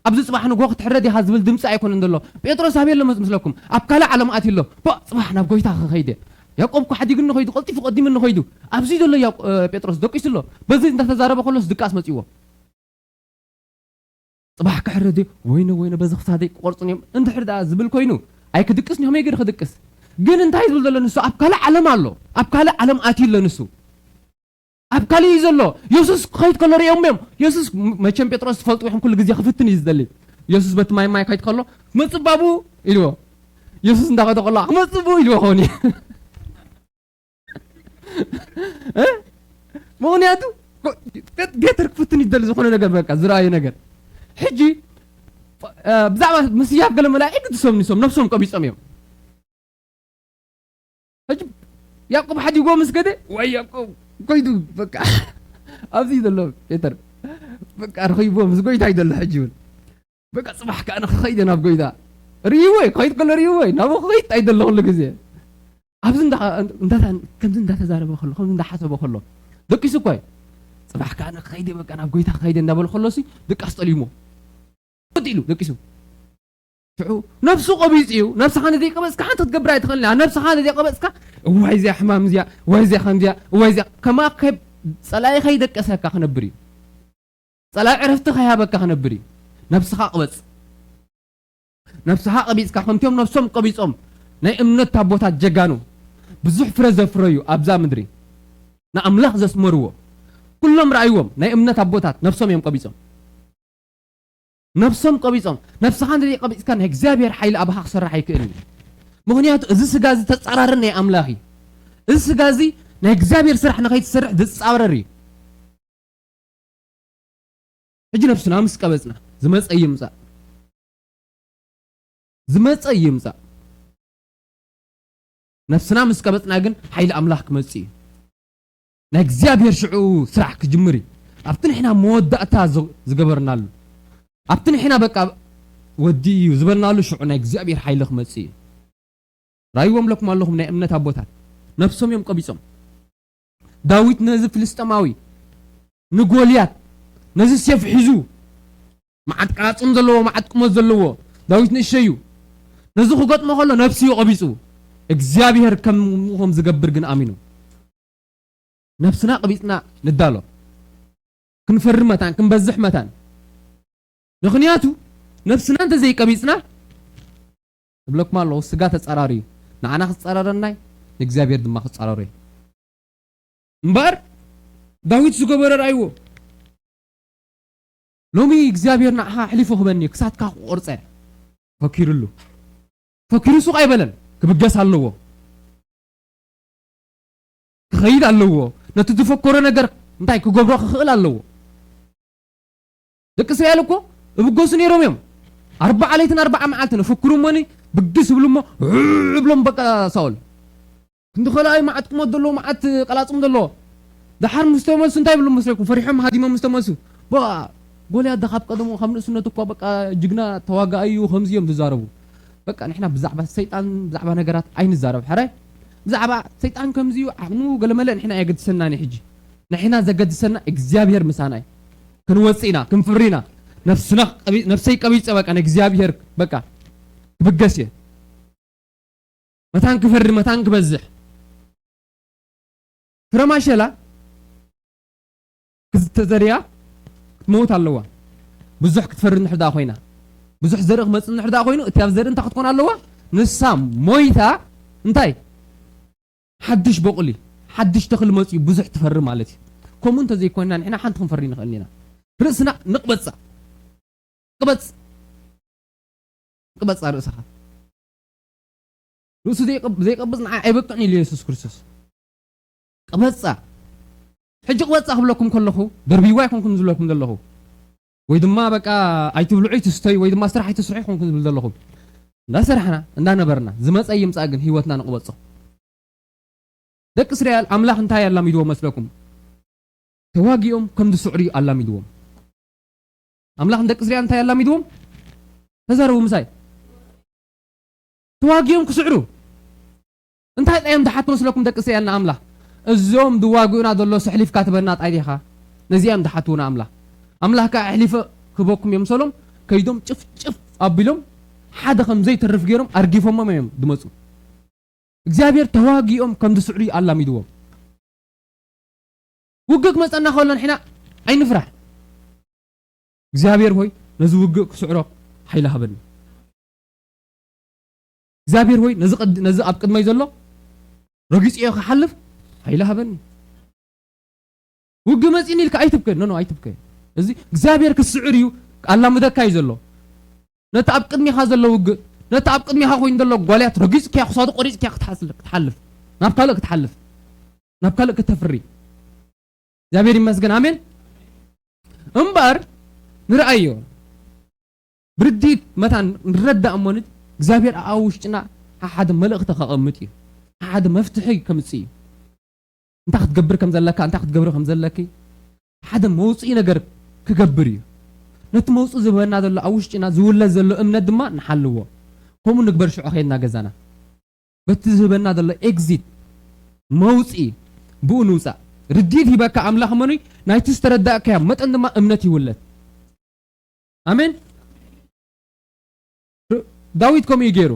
ኣብዚ ጽባሕ ንግሆ ክትሕረድ ኢኻ ዝብል ድምጺ ኣይኮነን ዘሎ። ጴጥሮስ ኣበይ ኣሎ መስ-፣ ምስለኩም? ኣብ ካልእ ዓለም ኣትዩ ኣሎ። ባ፣ ጽባሕ ናብ ጎይታ ክኸይድ እየ። ያዕቆብ እኮ ሓዲግኒ ኸይዱ፣ ቀልጢፉ ቀዲምኒ ኸይዱ። ኣብዚ ዘሎ ያዕቆ-፣ እ፣ ጴጥሮስ ደቂሱ ኣሎ። በዚ እንዳተዛረበ ከሎስ ድቃስ መጺዎ። ጽባሕ ክሕረድ እዩ፣ ወይነ፣ ወይነ፣ በዚ ክሳደይ ክቆርጹኒ እዮም እንድሕር ደኣ ዝብል ኮይኑ፣ ኣይክድቅስን እዩ። ከመይ ገይሩ ክድቅስ? ግን እንታይ ዝብል ዘሎ ንሱ? ኣብ ካልእ ዓለም ኣሎ። ኣብ ካልእ ዓለም ኣትዩ ኣሎ ንሱ። ኣብ ካልእ እዩ ዘሎ። የሱስ ክኸይድ ከሎ ርእዮም እዮም። የሱስ፣ ም-፣ መቸም ጴጥሮስ ትፈልጡ ኢኹም፣ ኩሉ ግዜ ክፍትን እዩ ዝደሊ። የሱስ በቲ ማይ ማይ ክኸይድ ከሎ፣ "ክመጽእ ባቡ" ኢልዎ። የሱስ እንዳኸደ ከሎ፣ "ክመጽእ ቡ" ኢልዎ ኸውን እዩ። እ? ምኽንያቱ፣ ኮ-፣ ቤት-፣ ቤተር ክፍትን ይደሊ ዝኾነ ነገር፣ በቃ፣ ዝረኣዩ ነገር። ሕጂ፣ እ፣ ብዛዕባ ምስያፍ ገለ መላእክት ዝሰምኒ ሰም ነብሶም ቀቢጾም እዮም። ሕጂ ያዕቆብ ሓዲጎ ምስ ከደ፣ ወይ ያዕቆብ፣ ኮይዱ፣ በቃ፣ ኣብዚ ዘሎ ቤተር፣ በቃ፣ ረኺብዎ ምስ ጎይታ እዩ ዘሎ ሕጂ እውን። በቃ ጽባሕ ከኣ ንኽኸይድ ናብ ጎይታ። ርእይዎ እዩ፣ ክኸይድ ከሎ ርእይዎ እዩ። ናብኡ ክኸይድ ኣይደለኹሉ ግዜ። ኣብዚ እንዳ-፣ እንዳታ-፣ ከምዚ እንዳተዛረበ ከሎ፣ ከምዚ እንዳሓሰበ ከሎ፣ ደቂሱ እኮ እዩ። ጽባሕ ከኣ ንኽኸይድ እየ፣ በቃ ናብ ጎይታ ክኸይድ እየ እንዳበለ ከሎሲ፣ ድቃስ ጠሊሞ። ወዲሉ ደቂሱ። ሽዑ ነብሱ ቀቢጹ እዩ። ነብስኻ ነዘይቀበጽካ ሓንቲ ክትገብር ኣይትኽእልን ኢኻ። ነብስኻ ነዘይቀበጽካ፣ እዋይ እዚኣ ሕማም እዚኣ፣ እዋይ እዚኣ ከምዚኣ፣ እዋይ እዚኣ፣ ከማኻ ከይ-፣ ጸላኢ ከይደቀሰካ ክነብር እዩ። ጸላኢ ዕረፍቲ ከይሃበካ ክነብር እዩ። ነብስኻ ቅበጽ። ነብስኻ ቀቢጽካ፣ ከምቲኦም ነብሶም ቀቢጾም ናይ እምነት ኣቦታት ጀጋኑ ብዙሕ ፍረ ዘፍረዩ ኣብዛ ምድሪ ንኣምላኽ ዘስመርዎ ኩሎም ረኣይዎም። ናይ እምነት ኣቦታት ነብሶም እዮም ቀቢጾም። ነብሶም ቀቢጾም። ነብስኻ እንተ ዘይቀቢጽካ ናይ እግዚኣብሔር ሓይሊ ኣባኻ ክሰርሕ ኣይክእልን እዩ። ምኽንያቱ እዚ ስጋ እዚ ተጻራሪ ናይ ኣምላኽ እዩ። እዚ ስጋ እዚ ናይ እግዚኣብሔር ስራሕ ንኸይትሰርሕ ዝጻረር እዩ። ሕጂ ነብስና ምስ ቀበጽና ዝመጸ ይምጻእ። ዝመጸ ይምጻእ። ነብስና ምስ ቀበጽና ግን ሓይሊ ኣምላኽ ክመጽእ እዩ። ናይ እግዚኣብሔር ሽዑ ስራሕ ክጅምር እዩ። ኣብቲ ንሕና መወዳእታ ዝ-፣ ዝገበርናሉ፣ ኣብቲ ንሕና በቃ ወዲ እዩ ዝበልናሉ ሽዑ ናይ እግዚኣብሔር ሓይሊ ክመጽእ እዩ። ራእይዎም ለኩም ኣለኹም ናይ እምነት ኣቦታት ነብሶም እዮም ቀቢጾም። ዳዊት ነዚ ፍልስጤማዊ፣ ንጎልያት፣ ነዚ ሴፍ ሒዙ፣ መዓት ቃጽም ዘለዎ፣ መዓት ቁመት ዘለዎ፣ ዳዊት ንእሸዩ። ነዚ ክገጥሞ ከሎ ነብሱ እዩ ቀቢጹ። እግዚኣብሔር ከም፣ ከም ዝገብር ግን ኣሚኑ። ነብስና ቀቢጽና ንዳሎ። ክንፈሪ መታን፣ ክንበዝሕ መታን። ምኽንያቱ ነብስና እንተ ዘይቀቢጽና፣ እብለኩም ኣለኹ፣ ስጋ ተጻራሪ እዩ። ንዓና ክጻረረና እዩ፣ ንእግዚኣብሔር ድማ ክጻረሮ እዩ። እምበኣር ዳዊት ዝገበሮ ርኣይዎ። ሎሚ እግዚኣብሔር ንዓኻ ኣሕሊፉ ክበኒ እዩ፣ ክሳትካ ክቆርጸ ፈኪሩሉ። ፈኪሩ ሱቕ ኣይበለን፣ ክብገስ ኣለዎ። ክኸይድ ኣለዎ። ነቲ ዝፈከሮ ነገር እንታይ ክገብሮ ክኽእል ኣለዎ። ደቂ እስራኤል እኮ እብገሱ ነይሮም እዮም። ኣርባዓ ለይትን ኣርባዓ መዓልትን እፍክሩ እሞኒ ብግስ ይብሉ እሞ፣ ዕዕ ብሎም በቃ ሳኦል። ክንዲ ኸልኣይ መዓት ቁመት ዘለዎ፣ መዓት ቀላጽም ዘለዎ። ደሓር ምስ ተመልሱ እንታይ ይብሉ መስለኩም? ፈሪሖም ሃዲሞም ምስ ተመልሱ፣ በቃ ጎልያድ ዶ ካብ ቀደሙ ካብ ንእስነቱ እኳ በቃ ጅግና ተዋጋኣይ እዩ፣ ከምዚ እዮም ዝዛረቡ። በቃ ንሕና ብዛዕባ ሰይጣን፣ ብዛዕባ ነገራት ኣይንዛረብ። ሕራይ ብዛዕባ ሰይጣን ከምዚ እዩ፣ ዓቕሙ ገለመለ ንሕና ኣየገድሰናን እዩ። ሕጂ ንሕና ዘገድሰና እግዚኣብሔር ምሳና እዩ። ክንወጽእ ኢና፣ ክንፍሪ ኢና። ነብስና ቀቢ-፣ ነብሰይ ቀቢጸ በቃ ንእግዚኣብሔር በቃ ክብገስ እየ። መታን ክፈሪ፣ መታን ክበዝሕ። ፍረ ማሸላ ክዝተዘርያ ክትመውት ኣለዋ። ብዙሕ ክትፈሪ እንድሕር ደኣ ኮይና፣ ብዙሕ ዘርኢ ክመጽእ እንድሕር ደኣ ኮይኑ፣ እቲ ኣብ ዘርኢ እንታይ ክትኮን ኣለዋ? ንሳ ሞይታ እንታይ? ሓድሽ በቑሊ፣ ሓድሽ ተኽሊ መጺኡ ብዙሕ ትፈሪ ማለት እዩ። ከምኡ እንተ ዘይኮንና ንሕና ሓንቲ ክንፈሪ ንኽእል ኢና። ርእስና ንቕበጻ። ቅበጽ። ቅበጻ ርእስኻ። ርእሱ ዘይቅብ-፣ ዘይቀብጽ ንዓይ ኣይበቅዕን ኢሉ የሱስ ክርስቶስ። ቅበጻ። ሕጂ ቅበጻ ክብለኩም ከለኹ፣ ደርብይዋ ኣይኮንኩን ዝብለኩም ዘለኹ። ወይ ድማ በቃ ኣይትብልዑ፣ ኣይትስተዩ፣ ወይ ድማ ስራሕ ኣይትስርሑ ኣይኮንኩን ዝብል ዘለኹ። እንዳሰርሕና፣ እንዳነበርና፣ ዝመጸ ይምጻእ ግን ህይወትና ንቅበጾ። ደቂ እስራኤል ኣምላኽ እንታይ ኣላሚድዎም መስለኩም? ተዋጊኦም ከም ዝስዕሩ ኣላሚድዎም። ኣምላኽ ንደቂ እስራኤል እንታይ ኣላሚድዎም? ተዛረቡ ምሳይ። ተዋጊኦም ክስዕሩ። እንታይ እዮም ዝሓቱ መስለኩም ደቂ እስራኤል ንኣምላኽ? እዞም ዝዋግኡና ዘሎ ኣሕሊፍካ ትበና ጣይ ዲኻ? ነዚኣ እዮም ዝሓትዉ ንኣምላኽ። ኣምላኽ ከኣ ኣሕሊፈ ክህበኩም እዮም መሰሎም፣ ከይዶም ጭፍጭፍ ኣቢሎም ሓደ ከም ዘይተርፍ ገይሮም ኣርጊፎሞም እዮም ዝመጹ። እግዚኣብሔር ተዋጊኦም ከም ዝስዕሩ እዩ ኣላሚድዎም። ውግእ ክመጸና ከሎ ንሕና ኣይንፍራሕ። እግዚኣብሔር ሆይ ነዚ ውግእ ክስዕሮ ሓይሊ ሃበኒ። እግዚኣብሔር ሆይ ነዚ ቅድ-፣ ነዚ ኣብ ቅድመይ ዘሎ ረጊጽዮ ክሓልፍ ሓይሊ ሃበኒ። ውግእ መጺኒ ኢልካ ኣይትብከ፣ ኖ፣ ኖ፣ ኣይትብከ። እዚ እግዚኣብሔር ክስዕር እዩ፣ ኣላምደካ እዩ ዘሎ። ነቲ ኣብ ቅድሚኻ ዘሎ ውግእ፣ ነቲ ኣብ ቅድሚኻ ኮይኑ ዘሎ ጓልያት ረጊጽካዮ፣ ክሳዱ ቆሪጽካዮ ክትሓስል-፣ ክትሓልፍ፣ ናብ ካልእ ክትሓልፍ፣ ናብ ካልእ ክተፍሪ። እግዚኣብሔር ይመስገን፣ ኣሜን። እምበኣር ንርኣዮ፣ ብርድኢት መታን ንረዳእ እሞኒ፣ እግዚኣብሔር ኣብ ውሽጥና ሓደ መልእኽቲ ከቐምጥ እዩ፣ ሓደ መፍትሒ ከምጽእ እዩ። እንታይ ክትገብር ከም ዘለካ፣ እንታይ ክትገብሪ ከም ዘለኪ፣ ሓደ መውጽኢ ነገር ክገብር እዩ። ነቲ መውፅእ ዝህበና ዘሎ ኣብ ውሽጥና ዝውለድ ዘሎ እምነት ድማ ንሓልዎ። ከምኡ ንግበር ሽዑ ኸይድና ገዛና። በቲ ዝህበና ዘሎ ኤግዚት መውፅኢ ብኡ ንውፃእ። ርድኢት ሂበካ ኣምላኽ እመኑይ ናይቲ ዝተረዳእካዮ መጠን ድማ እምነት ይውለድ። ኣሜን። ዳዊት ከምኡ እዩ ገይሩ።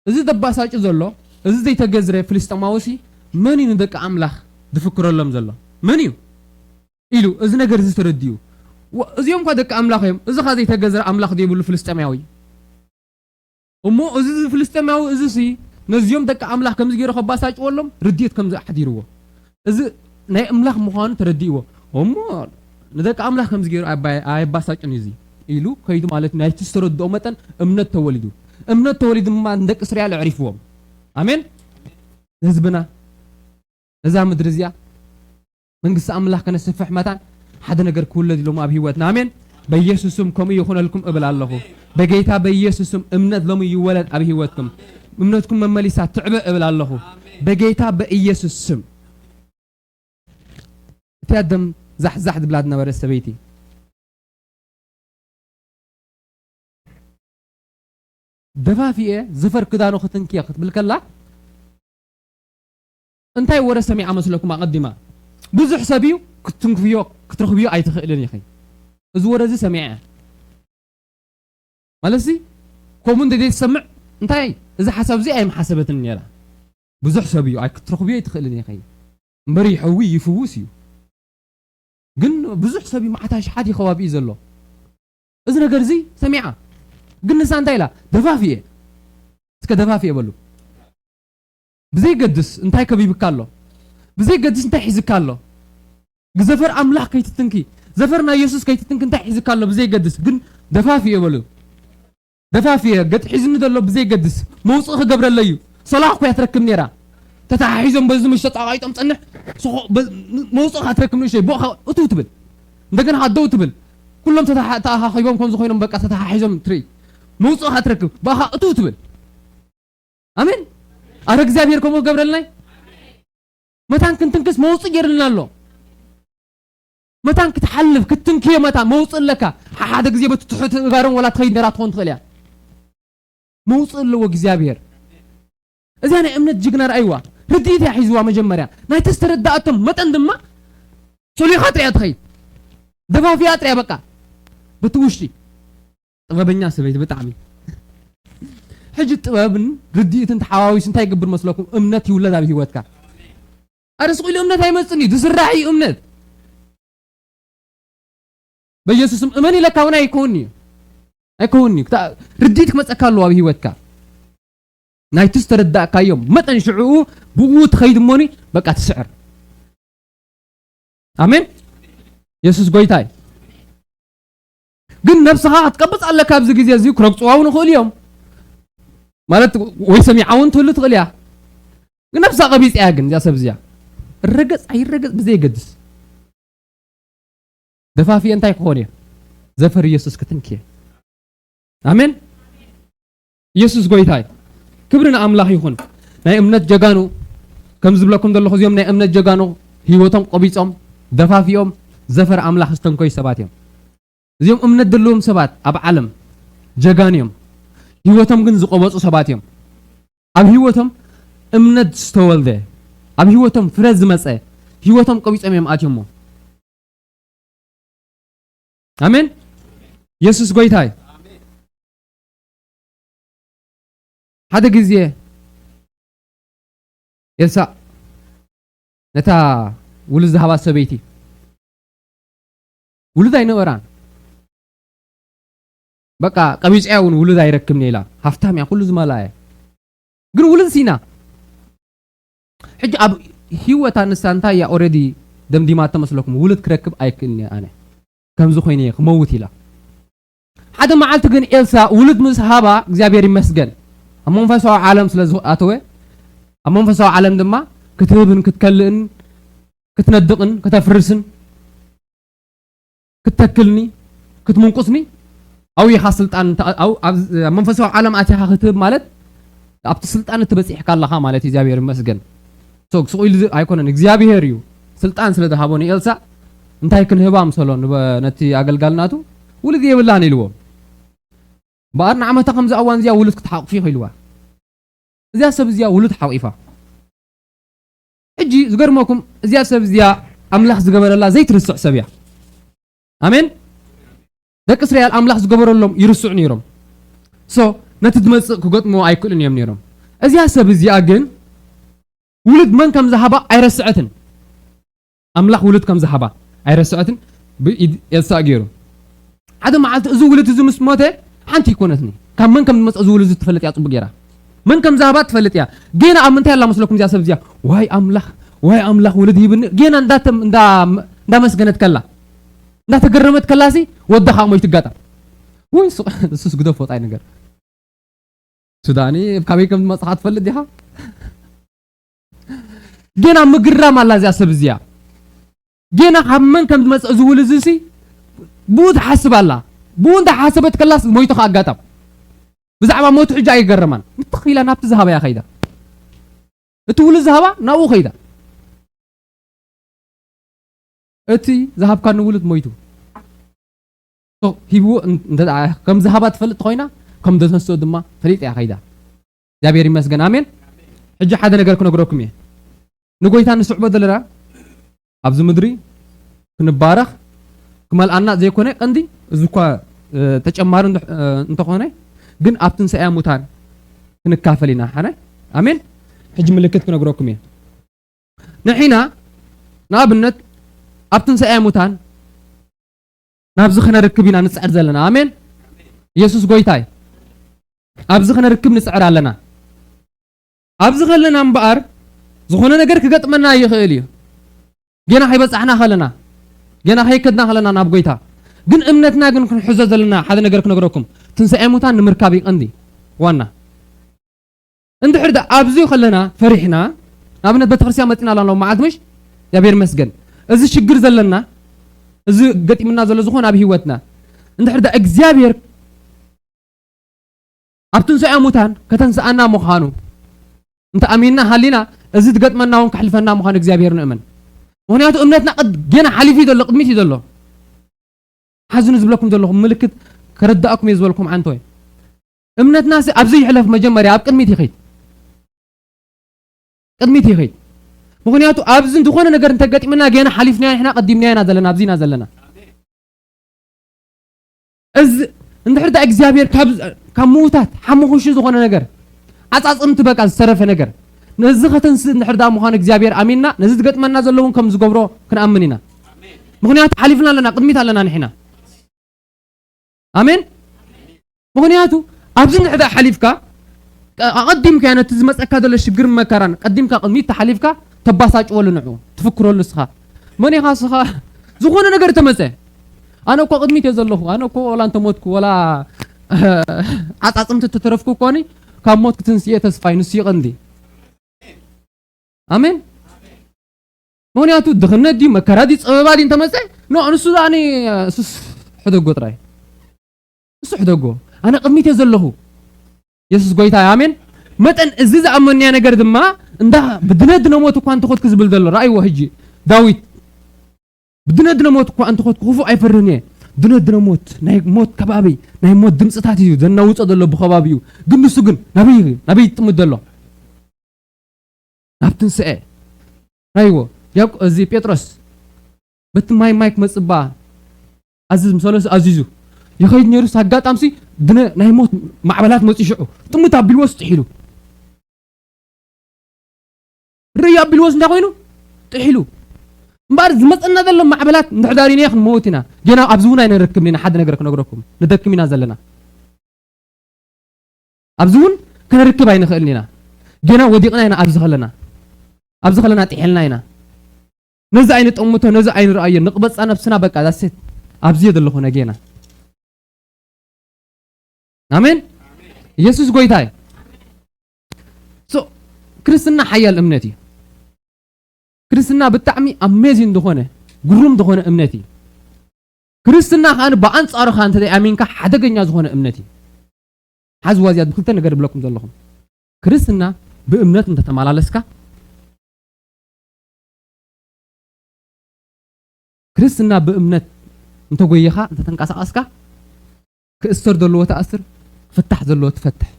እዚ ደባሳጩ ዘሎ፣ እዚ ዘይተገዝረ ፍልስጤማዊ ሲ መን እዩ ንደቂ ኣምላኽ ዝፍክረሎም ዘሎ? መን እዩ? ኢሉ እዚ ነገር እዚ ተረዲኡ። ወ-፣ እዚኦም እኳ ደቂ ኣምላኽ እዮም፣ እዚ ኻ ዘይተገዝረ ኣምላኽ ዘይብሉ ፍልስጤማዊ። እሞ እዚ ፍልስጤማዊ እዚ ሲ ነዚኦም ደቂ ኣምላኽ ከምዚ ገይሩ ከባሳጭወሎም ርድኢት ከምዚ ኣሕዲርዎ። እዚ ናይ ኣምላኽ ምዃኑ ተረዲእዎ። እሞ ንደቂ ኣምላኽ ከምዚ ገይሩ ኣባ-፣ ኣየባሳጭን እዩ እዚ ኢሉ ከይዱ ማለት እዩ። ናይቲ ዝተረድኦ መጠን እምነት ተወሊዱ። እምነት ተወሊዱ ድማ ንደቂ እስራኤል ኣዕሪፍዎም። ኣሜን። ህዝብና ነዛ ምድሪ እዚኣ መንግስቲ ኣምላኽ ከነስፍሕ መታን ሓደ ነገር ክውለድ ኢሎም ኣብ ህይወትና። ኣሜን። በኢየሱስ ስም ከምኡ ይኹነልኩም እብል ኣለኹ። በጌታ በኢየሱስ ስም እምነት ሎሚ ይወለድ ኣብ ህይወትኩም። እምነትኩም መመሊሳ ትዕበ እብል ኣለኹ። በጌታ በኢየሱስ ስም። እቲ ኣደም ዛሕዛሕ ዝብላ ዝነበረ ሰበይቲ ደፋፊኤ ዝፈር ክዳኑ ክትንክየ ክትብል ከላ እንታይ ወረ ሰሚዓ መስለኩም? ኣቐዲማ ብዙሕ ሰብ እዩ ክትንክፍዮ ክትረኽብዮ ኣይትኽእልን ኢኺ። እዚ ወረ እዚ ሰሚዐ እያ። ማለትሲ ከምኡ እንደ ዘይትሰምዕ እንታይ እዚ ሓሳብ እዚ ኣይምሓሰበትን ነይራ። ብዙሕ ሰብ እዩ ኣይ ክትረኽብዮ ኣይትኽእልን ኢኺ። እምበር ይሕዊ ይፍውስ እዩ። ግን ብዙሕ ሰብ እዩ መዓት ኣሽሓት እዩ ከባቢኡ ዘሎ። እዚ ነገር እዚ ሰሚዓ። ግን ንሳ እንታይ ኢላ? ደፋፊኤ። እስከ ደፋፊኤ በሉ። ብዘይገድስ እንታይ ከቢብካ ኣሎ? ብዘይገድስ እንታይ ሒዝካ ኣሎ? ዘፈር ኣምላኽ ከይትትንኪ፣ ዘፈር ናይ የሱስ ከይትትንኪ እንታይ ሒዝካ ኣሎ? ብዘይገድስ ግን ደፋፊኤ በሉ። ደፋፊኤ፣ ገጥ ሒዝኒ ዘሎ ብዘይገድስ መውጽኢ ክገብረለይ እዩ። ሰላሕ እኮ እያ ትረክብ ነይራ። ተተሓሒዞም በዚ ምሸት ኣቓይጦም ጸንሕ፣ ስኾ-፣ በ-፣ መውጽኢ እኻ ትረክብ ንእሽተይ፣ ብእኻ እትው ትብል። እንደገና ኸዓ ደው ትብል። ኩሎም ተተሓ-፣ ተኣኻኺቦም ከምዚ ኮይኖም በቃ ተተሓሒዞም ትርኢ። መውጽኢ እኻ ትረክብ፣ ብእኻ እትው ትብል። ኣሜን። ኣረ እግዚኣብሔር ከምኡ ክገብረልና እዩ። መታን ክንትንክስ መውጽእ ገይርልና ኣሎ። መታን ክትሓልፍ፣ ክትትንክዮ መታን መውጽእ ኣለካ። ሓ-፣ ሓደ ግዜ በቲ ትሑት እጋሮም ወላ ትኸይድ ነራ ትኾን ትኽእል እያ። መውጽእ ኣለዎ እግዚኣብሔር። እዚኣ ናይ እምነት ጅግና ረኣይዋ። ርድኢት እያ ሒዝዋ መጀመርያ። ናይቲ ዝተረዳእቶም መጠን ድማ ሶሊኻ ጥርያ ትኸይድ። ደፋፊኣ ጥርያ በቃ። በቲ ውሽጢ። ጥበበኛ ሰበይቲ ብጣዕሚ። ሕጂ ጥበብን ርድኢትን ተሓዋዊሱ እንታይ ይገብር መስለኩም? እምነት ይውለድ ኣብ ህይወትካ። ኣረ ስቕ ኢሉ እምነት ኣይመጽእን እዩ። ዝስራሕ እዩ እምነት። በኢየሱስም እመን ኢለካ እውን ኣይከውን'ዩ። ኣይከውን'ዩ። ክታ-፣ ርድኢት ክመጸካ ኣለዎ ኣብ ህይወትካ። ናይቲ ዝተረዳእካዮ መጠን ሽዕኡ ብኡ ትኸይድ እሞኒ በቃ ትስዕር። ኣሜን። የሱስ ጎይታ እዩ። ግን ነብስኻ ክትቀብጽ ኣለካ። ኣብዚ ግዜ እዚ ክረግጽዋ እውን ይኽእሉ እዮም። ማለት ወይ ሰሚዓ እውን ትህሉ ትኽእል እያ። ግን ነብሳ ቀቢጽ እያ። ግን እዚኣ ሰብ እዚኣ ረገጽ ኣይረገጽ ብዘየገድስ ደፋፊኤ እንታይ ክኾን እየ? ዘፈር ኢየሱስ ክትንክየ። ኣሜን። ኢየሱስ ጎይታ እዩ። ክብሪ ንኣምላኽ ይኹን። ናይ እምነት ጀጋኑ፣ ከም ዝብለኩም ዘለኹ እዚኦም ናይ እምነት ጀጋኑ ህይወቶም ቆቢጾም፣ ደፋፊኦም፣ ዘፈር ኣምላኽ ዝተንከዩ ሰባት እዮም። እዚኦም እምነት ዘለዎም ሰባት ኣብ ዓለም ጀጋኑ እዮም። ህይወቶም ግን ዝቆበጹ ሰባት እዮም። ኣብ ህይወቶም እምነት ዝተወልደ፣ ኣብ ህይወቶም ፍረ ዝመጸ፣ ህይወቶም ቆቢጾም እዮም ኣትዮሞ። ኣሜን። የሱስ ጎይታ እዩ። ሓደ ግዜ ኤልሳእ ነታ ውሉድ ዝሃባ ሰበይቲ ውሉድ ኣይነበራን። በቃ ቀቢጸያ እውን ውሉድ ኣይረክብን ኢላ። ሃፍታም እያ፣ ኩሉ ዝመልኣ እያ። ግን ውሉድ ሲና። ሕጂ ኣብ ህይወታ ንሳ እንታይ እያ ኦረዲ ደምዲማ ተመስለኩም? ውሉድ ክረክብ ኣይክእልን እየ ኣነ። ከምዚ ኮይነ እየ ክመውት ኢላ። ሓደ መዓልቲ ግን ኤልሳ ውሉድ ምስ ሃባ እግዚኣብሔር ይመስገን። ኣብ መንፈሳዊ ዓለም ስለ ዝኣተወ፣ ኣብ መንፈሳዊ ዓለም ድማ ክትህብን ክትከልእን ክትነድቕን ከተፍርስን ክትተክልኒ ክትምንቁስኒ ኣብይኻ ስልጣን እንተ-፣ ኣብ-፣ ኣብ-፣ ኣብ መንፈሳዊ ዓለም ኣቲኻ ክትህብ ማለት ኣብቲ ስልጣን እትበጺሕካ ኣለኻ ማለት እዩ። እግዚኣብሔር ይመስገን። ሶ፣ ስቕ ኢሉ ዝ-፣ ኣይኮነን፣ እግዚኣብሔር እዩ ስልጣን ስለ ዝሃቦ ንኤልሳ እንታይ ክንህባ ምሰሎ ንበ-፣ ነቲ ኣገልጋል ናቱ ውሉድ የብላን ኢልዎ። እምበኣር ንዓመታ ከምዚ እዋን እዚኣ ውሉድ ክትሓቑፍ ኢኺ ኢልዋ። እዚኣ ሰብ እዚኣ ውሉድ ሓቑፋ። ሕጂ ዝገርመኩም፣ እዚኣ ሰብ እዚኣ ኣምላኽ ዝገበረላ ዘይትርስዕ ሰብ እያ። ኣሜን። ደቂ እስራኤል ኣምላኽ ዝገበረሎም ይርስዑ ነይሮም። ሶ ነቲ ዝመጽእ ክገጥምዎ ኣይክእሉን እዮም ነይሮም። እዚኣ ሰብ እዚኣ ግን ውሉድ መን ከም ዝሃባ ኣይረስዐትን። ኣምላኽ ውሉድ ከም ዝሃባ ኣይረስዐትን። ብኢድ ኤልሳእ ገይሩ። ሓደ መዓልቲ እዚ ውሉድ እዚ ምስ ሞተ፣ ሓንቲ ኣይኮነትን። ካብ መን ከም ዝመጽእ እዚ ውሉድ እዚ ትፈልጥ እያ ጽቡቕ ገይራ። መን ከም ዝሃባ ትፈልጥ እያ። ጌና ኣብ ምንታይ ኣላ መስለኩም እዚኣ ሰብ እዚኣ? ዋይ ኣምላኽ፣ ዋይ ኣምላኽ ውሉድ ሂብኒ። ጌና እንዳተ-፣ እንዳ-፣ እንዳመስገነት ከላ፣ እንዳተገረመት ከላሲ ወዳ ከዓ ሞይቱ ይጋጣም። ወይ ሱ-፣ ንሱስ ግደፎ ጣይ ነገር። ሱዳኒ ካበይ ከም ዝመጽኻ ትፈልጥ ዲኻ? ጌና ምግራም ኣላ እዚኣ ሰብ እዚኣ። ጌና ካብ መን ከም ዝመጽእ እዚ ውሉድ እዚ ብኡ ትሓስብ ኣላ። ብኡ እንዳሓሰበት ከላስ ሞይቱ ከዓ ኣጋጣም። ብዛዕባ ሞቱ ሕጂ ኣይገረማን። ምትኽ ኢላ ናብቲ ዝሃባ እያ ከይዳ። እቲ ውሉድ ዝሃባ ናብኡ ከይዳ። እቲ ዝሃብካኒ ውሉድ ሞይቱ። ሶ ሂብዎ እን-፣ እንተ ደኣ ከም ዝሃባ ትፈልጥ ኮይና፣ ከም ዘተንስኦ ድማ ፈሊጣ እያ ከይዳ። እግዚኣብሔር ይመስገን። ኣሜን። ሕጂ ሓደ ነገር ክነግረኩም እየ። ንጎይታ ንስዕቦ ዘለና ኣብዚ ምድሪ ክንባረኽ ክመልኣና ዘይኮነ ቀንዲ፣ እዚ እኳ፣ እ፣ ተጨማሪ እንተ-፣ እ፣ እንተኾነ፣ ግን ኣብ ትንሳኤ ሙታን ክንካፈል ኢና። ሓነ? ኣሜን። ሕጂ ምልክት ክነግረኩም እየ። ንሕና ንኣብነት ኣብ ትንሳኤ ሙታን ናብዚ ክነርክብ ኢና ንጽዕር ዘለና። ኣሜን። ኢየሱስ ጎይታ እዩ። ኣብዚ ክነርክብ ንጽዕር ኣለና። ኣብዚ ከለና እምበኣር ዝኾነ ነገር ክገጥመና ይኽእል እዩ። ጌና ከይበጻሕና ከለና፣ ጌና ከይከድና ከለና ናብ ጎይታ። ግን እምነትና ግን ክንሕዞ ዘለና ሓደ ነገር ክነግረኩም። ትንሳኤ ሙታን ንምርካብ እዩ ቀንዲ ዋና። እንድሕር ደኣ ኣብዚ ከለና ፈሪሕና፣ ንኣብነት ቤተክርስትያን መጺና ኣለና ሎመዓልቲ ምሽ? እግዚኣብሔር ይመስገን። እዚ ሽግር ዘለና፣ እዚ ገጢምና ዘሎ ዝኾነ ኣብ ህይወትና፣ እንድሕር ደኣ እግዚኣብሔር ኣብ ትንሳኤ ሙታን ከተንስኣና ምዃኑ እንተ ኣሚንና ሃሊና፣ እዚ ዝገጥመና እውን ከሕልፈና ምዃኑ እግዚኣብሔር ንእመን። ምኽንያቱ እምነትና ቅድ-፣ ጌና ሓሊፉ እዩ ዘሎ፣ ቅድሚት እዩ ዘሎ። ሓዝኑ ዝብለኩም ዘለኹ ምልክት ከረዳእኩም እየ ዝበልኩም ዓንቶ እየ። እምነትናሲ ኣብዚ ይሕለፍ፣ መጀመርያ ኣብ ቅድሚት ይኸይድ። ቅድሚት ይኸይድ። ምኽንያቱ ኣብዚ ዝኾነ ነገር እንተገጢምና ጌና ሓሊፍናዮ ንሕና ቀዲምናዮ ኢና ዘለና፣ ኣብዚ ኢና ዘለና። እዚ እንድሕር ደኣ እግዚኣብሔር ካብ፣ ካብ ምዉታት ሓሙኽሹ ዝኾነ ነገር ዓጻጽምቲ በቃ ዝተረፈ ነገር ነዚ ከተንስእ እንድሕር ደኣ ምዃኑ እግዚኣብሔር ኣሚንና ነዚ ዝገጥመና ዘሎ እውን ከም ዝገብሮ ክንኣምን ኢና። ምኽንያቱ ሓሊፍና ኣለና፣ ቅድሚት ኣለና ንሕና። ኣሜን። ምኽንያቱ ኣብዚ እንድሕር ደኣ ሓሊፍካ፣ ቀ-፣ ኣቐዲምካ ነቲ ዝመጸካ ዘሎ ሽግርን መከራን ቀዲምካ ቅድሚት ተሓሊፍካ ተባሳጭወሉ ንዕኡ፣ ትፍክረሉ እስኻ። መን ኢኻ እስኻ? ዝኾነ ነገር ተመጸ። ኣነ እኮ ቅድሚት እየ ዘለኹ። ኣነ እኮ ወላ እንተሞትኩ፣ ወላ ዓጻጽምቲ ተተረፍኩ እኮኒ፣ ካብ ሞት ክትንስእ እየ ተስፋይ፣ ንሱ እዩ ቀንዲ። ኣሜን። ምኽንያቱ ድኽነት ድዩ፣ መከራ ድዩ፣ ጸበባ ድዩ እንተመጸ፣ ኖ፣ ንሱ ደኣ እኔ፣ እሱስ ሕደጎ ጥራይ። እሱ ሕደጎ። ኣነ ቅድሚት እየ ዘለኹ። የሱስ ጎይታ እዩ። ኣሜን። መጠን እዚ ዝኣመንያ ነገር ድማ እንዳ ብድነት ድነ ሞት እኳ እንተኾትኩ ዝብል ዘሎ። ረኣይዎ ሕጂ ዳዊት። ብድነት ድነ ሞት እኳ እንተኾትኩ ክፉእ ኣይፈርህን እየ። ድነት ድነ ሞት፣ ናይ ሞት ከባቢ፣ ናይ ሞት ድምፅታት እዩ ዘናውፆ ዘሎ ብኸባቢኡ። ግን ንሱ ግን ናበይ፣ ናበይ ይጥምት ዘሎ? ናብ ትንስኤ። ረኣይዎ። ያዕቆ-፣ እዚ ጴጥሮስ በቲ ማይ፣ ማይ ክመጽእ እባ ኣዝዝ ምስ በሎ ኣዚዙ። ይኸይድ ነይሩስ ኣጋጣምሲ ድነ ናይ ሞት ማዕበላት መጺኡ ሽዑ ጥምት ኣቢልዎስ ጥሒሉ። ርእይ ኣቢልዎስ እንታይ ኮይኑ? ጥሒሉ። እምበኣር ዝመጸና ዘሎ ማዕበላት እንድሕር ዳሪናዮ ክንመውት ኢና። ጌና ኣብዚ እውን ኣይንረክብን ኢና። ሓደ ነገር ክነግረኩም። ንደክም ኢና ዘለና። ኣብዚ እውን ከነርክብ ኣይንኽእልን ኢና። ጌና ወዲቕና ኢና ኣብዚ ከለና። ኣብዚ ከለና ጥሒልና ኢና። ነዚ ኣይንጠምቶ፣ ነዚ ኣይንርኣዮ። ንቕበጻ ነብስና በቃ፣ that's it። ኣብዚ እየ ዘለኹ ነጌና። ኣሜን። ኢየሱስ ጎይታ እዩ። So፣ ክርስትና ሓያል እምነት እዩ። ክርስትና ብጣዕሚ ኣሜዚን ዝኾነ፣ ግሩም ዝኾነ እምነት እዩ። ክርስትና ከኣ ብኣንጻሩ ከኣ እንተ ኣሚንካ ሓደገኛ ዝኾነ እምነት እዩ። ሓዝዋ እዚኣ ብክልተ ነገር እብለኩም ዘለኹም። ክርስትና ብእምነት እንተተመላለስካ፣ ክርስትና ብእምነት እንተጎየኻ፣ እንተተንቀሳቐስካ፣ ክእሰር ዘለዎ ትኣስር፣ ክፍታሕ ዘለዎ ትፈትሕ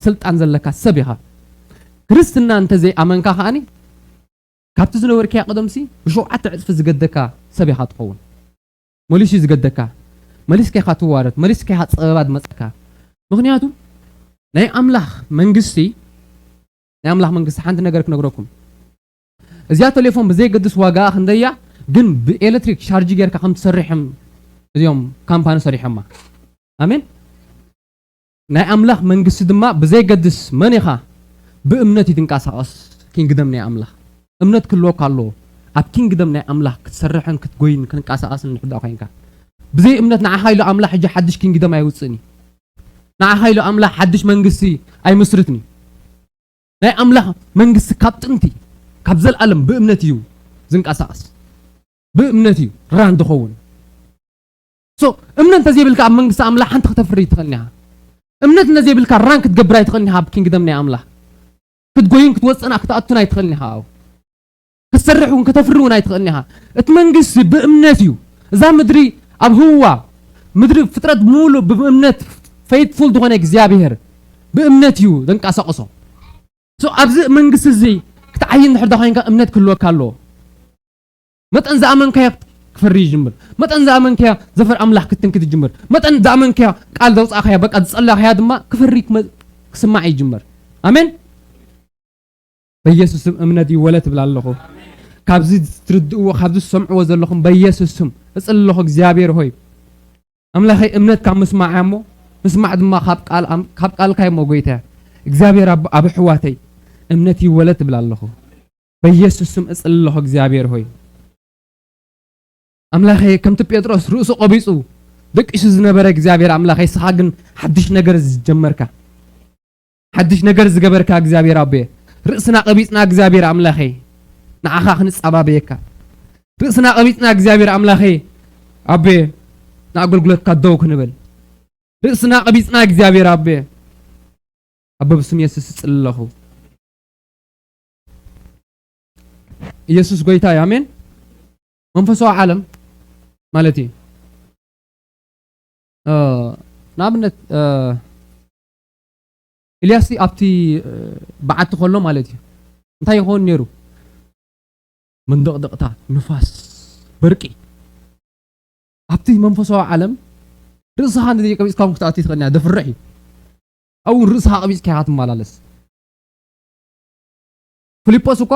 ስልጣን ዘለካ ሰብ ኢኻ። ክርስትና እንተዘይኣመንካ ከኣኒ ካብቲ ዝነበርካዮ ቀደምሲ ብሸውዓተ ዕጽፊ ዝገደካ ሰብ ኢኻ ትኸውን። መሊሱ እዩ ዝገደካ። መሊስካ ኢኻ ትዋረድ፣ መሊስካ ኢኻ ጸበባ ዝመጸካ። ምኽንያቱ ናይ ኣምላኽ መንግስቲ፣ ናይ ኣምላኽ መንግስቲ ሓንቲ ነገር ክነግረኩም። እዚኣ ቴሌፎን ብዘይገድስ ዋጋኣ ክንደያ ግን ብኤሌክትሪክ ሻርጅ ጌርካ ከም ትሰርሕም እዚኦም ካምፓኒ ሰሪሖማ። ኣሜን። ናይ ኣምላኽ መንግስቲ ድማ ብዘይገድስ መን ኢኻ ብእምነት እዩ ትንቀሳቐስ። ኪንግደም ናይ ኣምላኽ እምነት ክህልወካ ኣለዎ። ኣብ ኪንግደም ናይ ኣምላኽ ክትሰርሕን ክትጎይን ክንቀሳቐስን እንድሕር ኮይንካ፣ ብዘይ እምነት ንዓኻ ኢሉ ኣምላኽ ሕጂ ሓድሽ ኪንግደም ኣይውፅእን እዩ። ንዓኻ ኢሉ ኣምላኽ ሓድሽ መንግስቲ ኣይምስርትን እዩ። ናይ ኣምላኽ መንግስቲ ካብ ጥንቲ ካብ ዘልኣለም ብእምነት እዩ ዝንቀሳቐስ። ብእምነት እዩ ራን ዝኸውን። ሶ እምነት እንተዘይብልካ ኣብ መንግስቲ ኣምላኽ ሓንቲ ክተፍሪ ኣይትኽእልን ኢኻ። እምነት እንተዘይብልካ ራን ክትገብር ኣይትኽእልን ኢኻ። ኣብ ኪንግደም ናይ ኣምላኽ ክትጎይን ክትወፅእን ክትኣቱን ኣይትኽእልን ኢኻ። ኣብኡ ክትሰርሕ እውን ከተፍሪ እውን ኣይትኽእልን ኢኻ። እቲ መንግስቲ ብእምነት እዩ። እዛ ምድሪ ኣብ ህዋ ምድሪ ፍጥረት ብምሉእ ብእምነት ፌይትፉል ዝኾነ እግዚኣብሔር ብእምነት እዩ ዘንቀሳቕሶ። ሶ ኣብዚ መንግስቲ እዚ ክትዓይን እንድሕር ዳ ኮይንካ እምነት ክህልወካ ኣለዎ። መጠን ዝኣመንካዮ ክፈሪ ይጅምር። መጠን ዝኣመንካዮ ዘፈር ኣምላኽ ክትንክት ይጅምር። መጠን ዝኣመንካዮ ቃል ዘውፃእካዮ በቃ ዝጸለኻዮ ድማ ክፈሪ ክመ- ክስማዕ ይጅምር። ኣሜን። በኢየሱስ ስም እምነት ይወለት እብል ኣለኹ። ካብዚ ትርድእዎ ካብዚ ትሰምዕዎ ዘለኹም በኢየሱስ ስም እጽሊ ኣለኹ። እግዚኣብሔር ሆይ ኣምላኸይ እምነት ካብ ምስማዕ እያ እሞ ምስማዕ ድማ ካብ ቃል ኣም- ካብ ቃልካ እሞ ጎይታ እግዚኣብሔር ኣብ ኣብ ኣሕዋተይ እምነት ይወለት እብል ኣለኹ። በኢየሱስ ስም እጽሊ ኣለኹ እግዚኣብሔር ሆይ ኣምላኸይ ከምቲ ጴጥሮስ ርእሱ ቆቢጹ ደቂሱ ዝነበረ እግዚኣብሔር ኣምላኸይ እስኻ ግን ሓድሽ ነገር ዝጀመርካ ሓድሽ ነገር ዝገበርካ እግዚኣብሔር ኣቦየ ርእስና ቀቢጽና እግዚኣብሔር ኣምላኸይ ንዓኻ ክንጻባበየካ ርእስና ቀቢጽና እግዚኣብሔር ኣምላኸይ ኣቦየ ንኣገልግሎትካ ደው ክንብል ርእስና ቀቢጽና እግዚኣብሔር ኣቦየ ኣቦ ብስም የሱስ እጽሊ ኣለኹ። ኢየሱስ ጎይታ እዩ። ኣሜን። መንፈሳዊ ዓለም ማለት እዩ። እ፣ ንኣብነት እ፣ ኢልያስ ኣብቲ እ፣ በዓቲ ከሎ ማለት እዩ እንታይ ይኸውን ነይሩ? መንደቕደቕታ፣ ንፋስ፣ በርቂ ኣብቲ መንፈሳዊ ዓለም ርእስኻ ንዘይቀቢጽካ እውን ክትኣቱ ትኽእል ኢና። ደፍርሕ እዩ። ኣብኡ ርእስኻ ቀቢጽካ ኢኻ ትመላለስ። ፊልጶስ እኮ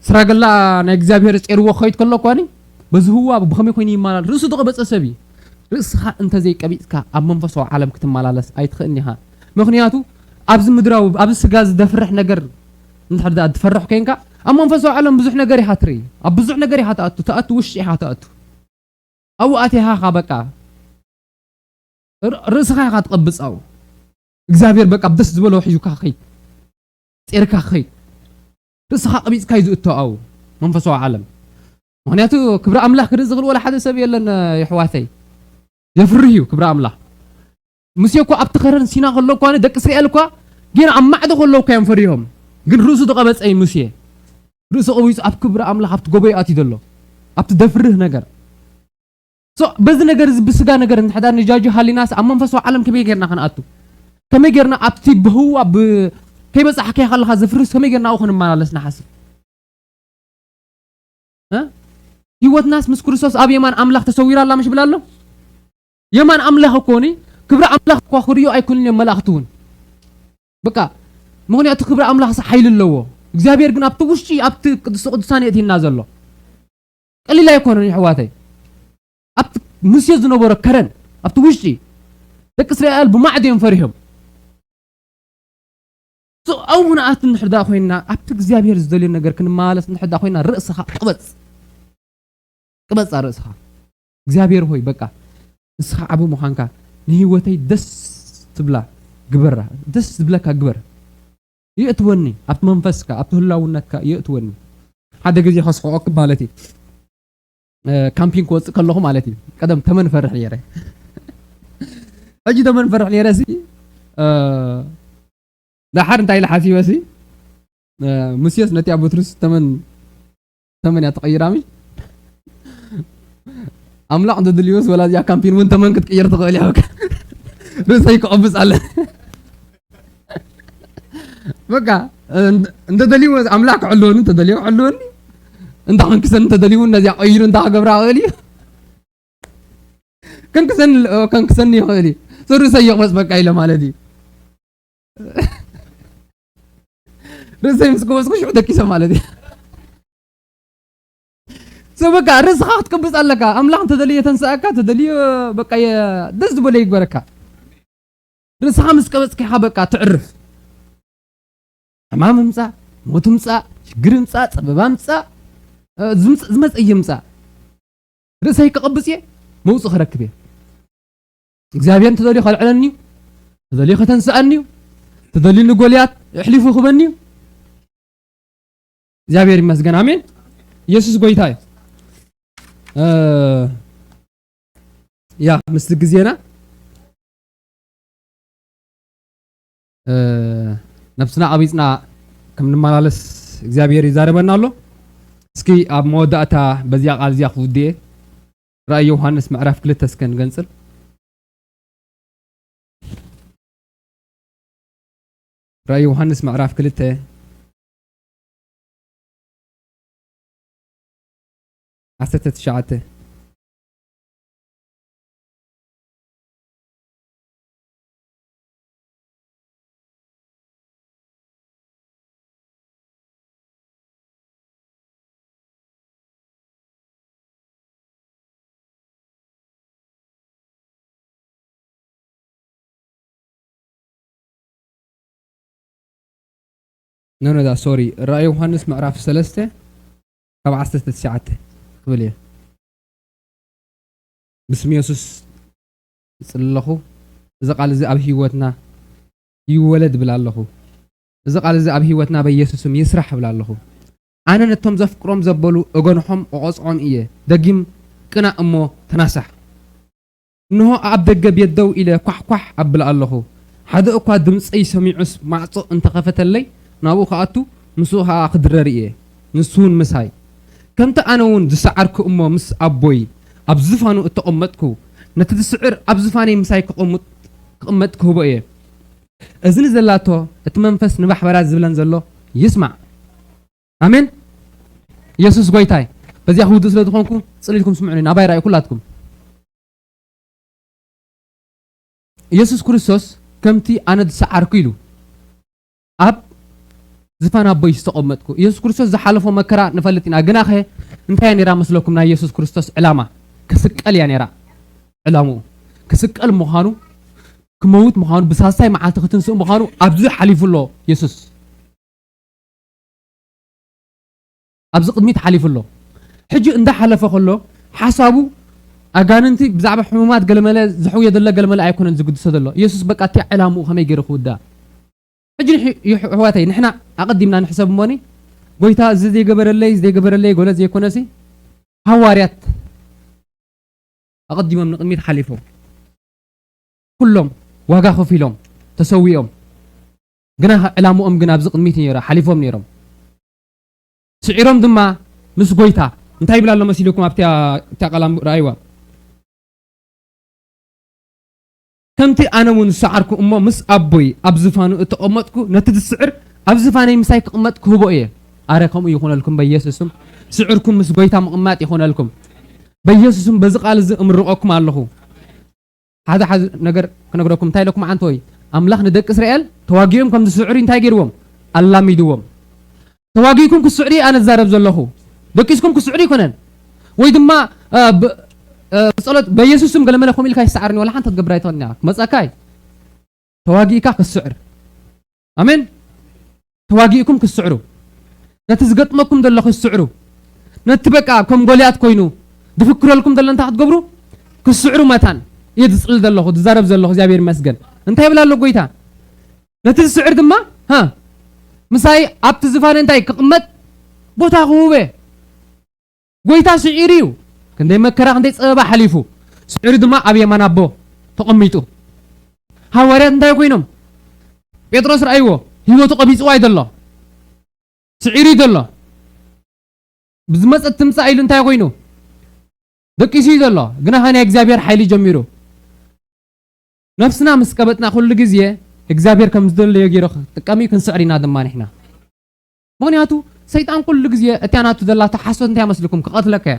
ስራገላ ናይ እግዚኣብሔር ጼርዎ ክኸይድ ከሎ እኳኒ በዚ ህዋ ብኸመይ ኮይኑ ይመላለስ? ርእሱ ዝቐበጸ ሰብ እዩ። ርእስኻ እንተዘይቀቢጽካ ኣብ መንፈሳዊ ዓለም ክትመላለስ ኣይትኽእልን ኢኻ። ምኽንያቱ ኣብዚ ምድራዊ ኣብዚ ስጋ ዝደፍርሕ ነገር እንድሕር ደኣ ትፈርሕ ኮይንካ ኣብ መንፈሳዊ ዓለም ብዙሕ ነገር ኢኻ ትርኢ። ኣብ ብዙሕ ነገር ኢኻ ትኣቱ፣ ትኣቱ ውሽጢ ኢኻ ትኣቱ። ኣብኡ ኣቲኻ ኢኻ በቃ ርእስኻ ኢኻ ትቐብጽ ኣብኡ እግዚኣብሔር በቃ ደስ ዝበሎ ሒዙካ ክኸይድ ጼርካ ክኸይድ ርእስኻ ቀቢጽካ እዩ ዝእቶ ኣብኡ መንፈሳዊ ዓለም ምክንያቱ ክብሪ ኣምላኽ ክርኢ ዝኽእል ወላ ሓደ ሰብ የለን የሕዋተይ የፍርህ እዩ ክብሪ ኣምላኽ ሙሴ እኳ ኣብቲ ኸረን ሲና ከሎ እኳ ደቂ እስራኤል እኳ ጌና ኣብ ማዕዶ ከለዉ እኳ እዮም ፈሪሆም ግን ርእሱ ዝቐበጸ እዩ ሙሴ ርእሱ ቀቢጹ ኣብ ክብሪ ኣምላኽ ኣብቲ ጎበዩ ኣትዩ ዘሎ ኣብቲ ደፍርህ ነገር ሶ በዚ ነገር እዚ ብስጋ ነገር እንድሕዳር ንጃጁ ሃሊናስ ኣብ መንፈሳዊ ዓለም ከመይ ጌርና ክንኣቱ ከመይ ጌርና ኣብቲ ብህዋ ብ ከይበጻሕካዮ ከለኻ ዘፍርስ ከመይ ጌርና ኣብኡ ክንመላለስ ንሓስብ እ? ህይወትናስ ምስ ክርስቶስ ኣብ የማን ኣምላኽ ተሰዊራ ኣላ ምሽ ብላ ኣሎ የማን ኣምላኽ እኮ ኒ ክብሪ ኣምላኽ እኳ ክርእዮ ኣይኮንን እዮም መላእኽቲ እውን በቃ ምኽንያቱ ክብሪ ኣምላኽ ስ ሓይሊ ኣለዎ እግዚኣብሔር ግን ኣብቲ ውሽጢ ኣብቲ ቅዱስ ቅዱሳን የእቲና ዘሎ ቀሊል ኣይኮነን ይሕዋተይ ኣብቲ ሙሴ ዝነበሮ ከረን ኣብቲ ውሽጢ ደቂ እስራኤል ብማዕድ እዮም ፈሪሖም ኣብኡ ንኣት እንድሕር ደኣ ኮይንና ኣብቲ እግዚኣብሔር ዝደልዮ ነገር ክንመላለስ እንድሕር ደኣ ኮይንና ርእስኻ ቅበፅ ቅበፃ ርእስኻ እግዚኣብሔር ሆይ በቃ ንስኻ ዓብ ምዃንካ ንህይወተይ ደስ ትብላ ግበራ ደስ ዝብለካ ግበር የእትወኒ ኣብቲ መንፈስካ ኣብቲ ህላውነትካ የእትወኒ ሓደ ግዜ ከስሕቆክ ማለት እዩ ካምፒን ክወፅእ ከለኹ ማለት እዩ ቀደም ተመን ፈርሕ ነይረ ሕጂ ተመን ፈርሕ ነይረ ሲ ዳሓር እንታይ ኢለ ሓሲበ ሲ ሙሴስ ነቲ ኣብ በትሩስ ተመን ተመን እያ ተቐይራ ምሽ ኣምላኽ እንተድልዩስ ወላ እዚኣ ካምፒን እውን ተመን ክትቅይር ትኽእል እያ በቃ ርእሰይ ክቐብጽ ኣለ። በቃ፣ እንተ-፣ እንተደልዩ ኣምላኽ ክሕልወኒ፣ እንተደልዩ ክሕልወኒ። እንተ ከንክሰኒ እንተደልዩ እውን ነዚኣ ቀይሩ እንተ ክገብራ ይኽእል እዩ። ከንክሰኒ፣ ከንክሰኒ ይኽእል እዩ። So ርእሰይ ይቕበጽ በቃ ኢለ ማለት እዩ። ርእሰይ ምስ ቀበጽኩ ሽዑ ደቂሰ ማለት እዩ። So በቃ ርእስኻ ክትቅብጽ ኣለካ። ኣምላኽ እንተደልዩ የተንስኣካ፣ ተደልዩ በቃ የ-፣ ደስ ዝበሎ ይግበረካ። ርእስኻ ምስ ቀበጽካ ኢኻ በቃ ትዕርፍ። ሕማም ምምጻእ፣ ሞት ምምጻእ፣ ሽግር ምምጻእ፣ ጸበባ ምምጻእ፣ እ፣ ዝምጽ-፣ ዝመጸ ይምጻእ። ርእሰይ ክቐብጽ እየ፣ መውጽእ ክረክብ እየ። እግዚኣብሔር እንተደልዩ ከልዕለኒ እዩ፣ እንተደልዩ ከተንስኣኒ እዩ፣ እንተደልዩ ንጎልያድ ኣሕሊፉ ክህበኒ እዩ። እግዚኣብሔር ይመስገን። ኣሜን። ኢየሱስ ጎይታ እዩ። እ፣ ያ፣ ምስቲ ግዜና፣ እ፣ ነብስና ቀቢጽና ከም ንመላለስ እግዚኣብሔር ይዛረበና ኣሎ። እስኪ ኣብ መወዳእታ በዚኣ ቃል እዚኣ ክውድእ እየ። ራእይ ዮሃንስ ምዕራፍ ክልተ እስከ ንገንጽል። ራእይ ዮሃንስ ምዕራፍ ክልተ ዓሰርተ ትሽዓተ። ኖ፣ ኖ፣ ዳ፣ ሶሪ። ራእይ ዮሃንስ ምዕራፍ ሰለስተ ካብ ዓሰርተ ትሽዓተ ክብል እየ። ብስም የሱስ እጽሊ ኣለኹ። እዚ ቃል እዚ ኣብ ህይወትና ይወለድ እብል ኣለኹ። እዚ ቃል እዚ ኣብ ህይወትና በኢየሱስ ስም ይስራሕ እብል ኣለኹ። ኣነ ነቶም ዘፍቅሮም ዘበሉ እገንሖም እቖጽዖም እየ። ደጊም ቅናእ እሞ ተናሳሕ። እንሆ ኣብ ደገ ቤት ደው ኢለ ኳሕኳሕ ኣብል ኣለኹ። ሓደ እኳ ድምጸይ ሰሚዑስ ማዕጾ እንተኸፈተለይ ናብኡ ክኣቱ ምስኡ ኸኣ ክድረር እየ። ንሱ እውን ምሳይ። ከምቲ ኣነ እውን ዝሰዓርኩ እሞ ምስ ኣቦይ ኣብ ዝፋኑ እተቐመጥኩ፣ ነቲ ዝስዕር ኣብ ዝፋነይ ምሳይ ክቐሙጥ-፣ ክቕመጥ ክህቦ እየ። እዝኒ ዘላቶ እቲ መንፈስ ንማሕበራት ዝብለን ዘሎ ይስማዕ። ኣሜን። ኢየሱስ ጎይታይ። በዚኣ ክውድእ ስለ ዝኾንኩ ጽን ኢልኩም ስምዑኒ፣ ናባይ ራእዩ ኩላትኩም። ኢየሱስ ክርስቶስ ከምቲ ኣነ ዝሰዓርኩ ኢሉ ኣብ ዝፋን ኣቦይ ዝተቐመጥኩ። ኢየሱስ ክርስቶስ ዝሓለፎ መከራ ንፈልጥ ኢና። ግናኸ እንታይ እያ ነይራ መስለኩም ናይ ኢየሱስ ክርስቶስ ዕላማ? ክስቀል እያ ነይራ ዕላምኡ። ክስቀል ምዃኑ፣ ክመውት ምዃኑ፣ ብሳልሳይ መዓልቲ ክትንስእ ምዃኑ ኣብዚ ሓሊፉ ኣሎ ኢየሱስ። ኣብዚ ቅድሚት ሓሊፉ ኣሎ። ሕጂ እንዳሓለፈ ከሎ ሓሳቡ ኣጋንንቲ ብዛዕባ ሕሙማት ገለመለ ዝሕውዮ ዘሎ ገለመለ ኣይኮነን ዝግድሶ ዘሎ። ኢየሱስ በቃ እቲ ዕላምኡ ከመይ ገይሩ ክውዳእ። ሕጂ ንሕ-፣ ይሕ-፣ ኣሕዋተይ ንሕና ኣቐዲምና ንሕሰብ እሞኒ ጎይታ እዚ ዘይገበረለይ፣ እዚ ዘይገበረለይ ጎለ ዘይኮነሲ ሃዋርያት ኣቐዲሞም ንቕድሚት ሓሊፎም። ኩሎም ዋጋ ከፊሎም፣ ተሰዊኦም። ግና ዕላምኦም ግን ኣብዚ ቅድሚት ነይሩ፣ ሓሊፎም ነይሮም። ስዒሮም ድማ ምስ ጎይታ እንታይ ይብል ኣሎ መሲልኩም? ኣብቲ፣ ኣብቲ ቃል ኣንብ-፣ ረኣይዋ። ከምቲ ኣነ እውን ዝሰዓርኩ እሞ ምስ ኣቦይ ኣብ ዝፋኑ እተቐመጥኩ፣ ነቲ ዝስዕር ኣብ ዝፋነይ ምሳይ ክቕመጥ ክህቦ እየ። ኣረ ከምኡ ይኹነልኩም በኢየሱስ ስም። ስዕርኩም ምስ ጎይታ ምቕማጥ ይኹነልኩም። በኢየሱስ ስም በዚ ቃል እዚ እምርቐኩም ኣለኹ። ሓደ ሓደ ነገር ክነግረኩም። እንታይ ኢለኩም ዓንተወይ? ኣምላኽ ንደቂ እስራኤል ተዋጊኦም ከም ዝስዕሩ እንታይ ገይርዎም? ኣላሚድዎም። ተዋጊእኩም ክትስዕሩ ኣነ ዝዛረብ ዘለኹ። ደቂስኩም ክትስዕሩ ኣይኮነን። ወይ ድማ፣ እ፣ ብ-፣ እ፣ ብጸሎት በኢየሱስ ስም ገለመለ ከምኡ ኢልካ ይሰዓርኒ፣ ዋላ ሓንቲ ክትገብር ኣይትኽእልን ኢኻ። ክመጻካ እዩ። ተዋጊእካ ክትስዕር። ኣሜን። ተዋጊእኩም ክትስዕሩ። ነቲ ዝገጥመኩም ዘሎ ክትስዕሩ። ነቲ በቃ ከም ጎልያድ ኮይኑ ዝፍክረልኩም ዘሎ እንታይ ክትገብሩ? ክትስዕሩ መታን እየ ዝጽሊ ዘለኹ፣ ዝዛረብ ዘለኹ፣ እግዚኣብሔር ይመስገን። እንታይ ይብል ኣሎ ጎይታ? ነቲ ዝስዕር ድማ፣ ሃ፣ ምሳይ ኣብቲ ዝፋነ እንታይ ክቕመጥ? ቦታ ክህቦ እየ። ጎይታ ስዒሩ እዩ። ክንደይ መከራ፣ ክንደይ ጸበባ ሓሊፉ። ስዒሩ ድማ ኣብ የማን ኣቦ ተቐሚጡ። ሃዋርያት እንታይ ኮይኖም? ጴጥሮስ ረኣይዎ፣ ህይወቱ ቀቢጽዋ እዩ ዘሎ። ስዒሩ እዩ ዘሎ። ብዝመጸት ትምጻእ ኢሉ እንታይ ኮይኑ? ደቂሱ እዩ ዘሎ። ግና ኸ ናይ እግዚኣብሔር ሓይሊ ጀሚሩ። ነፍስና ምስ ቀበጽና ኩሉ ግዜ እግዚኣብሔር ከም ዝደለዮ ገይሩ ክጥቀም እዩ፣ ክንስዕር ኢና ድማ ንሕና። ምኽንያቱ ሰይጣን ኩሉ ግዜ እቲያ ናቱ ዘላቶ ሓሶት እንታይ መስልኩም? ክቐትለካ እያ።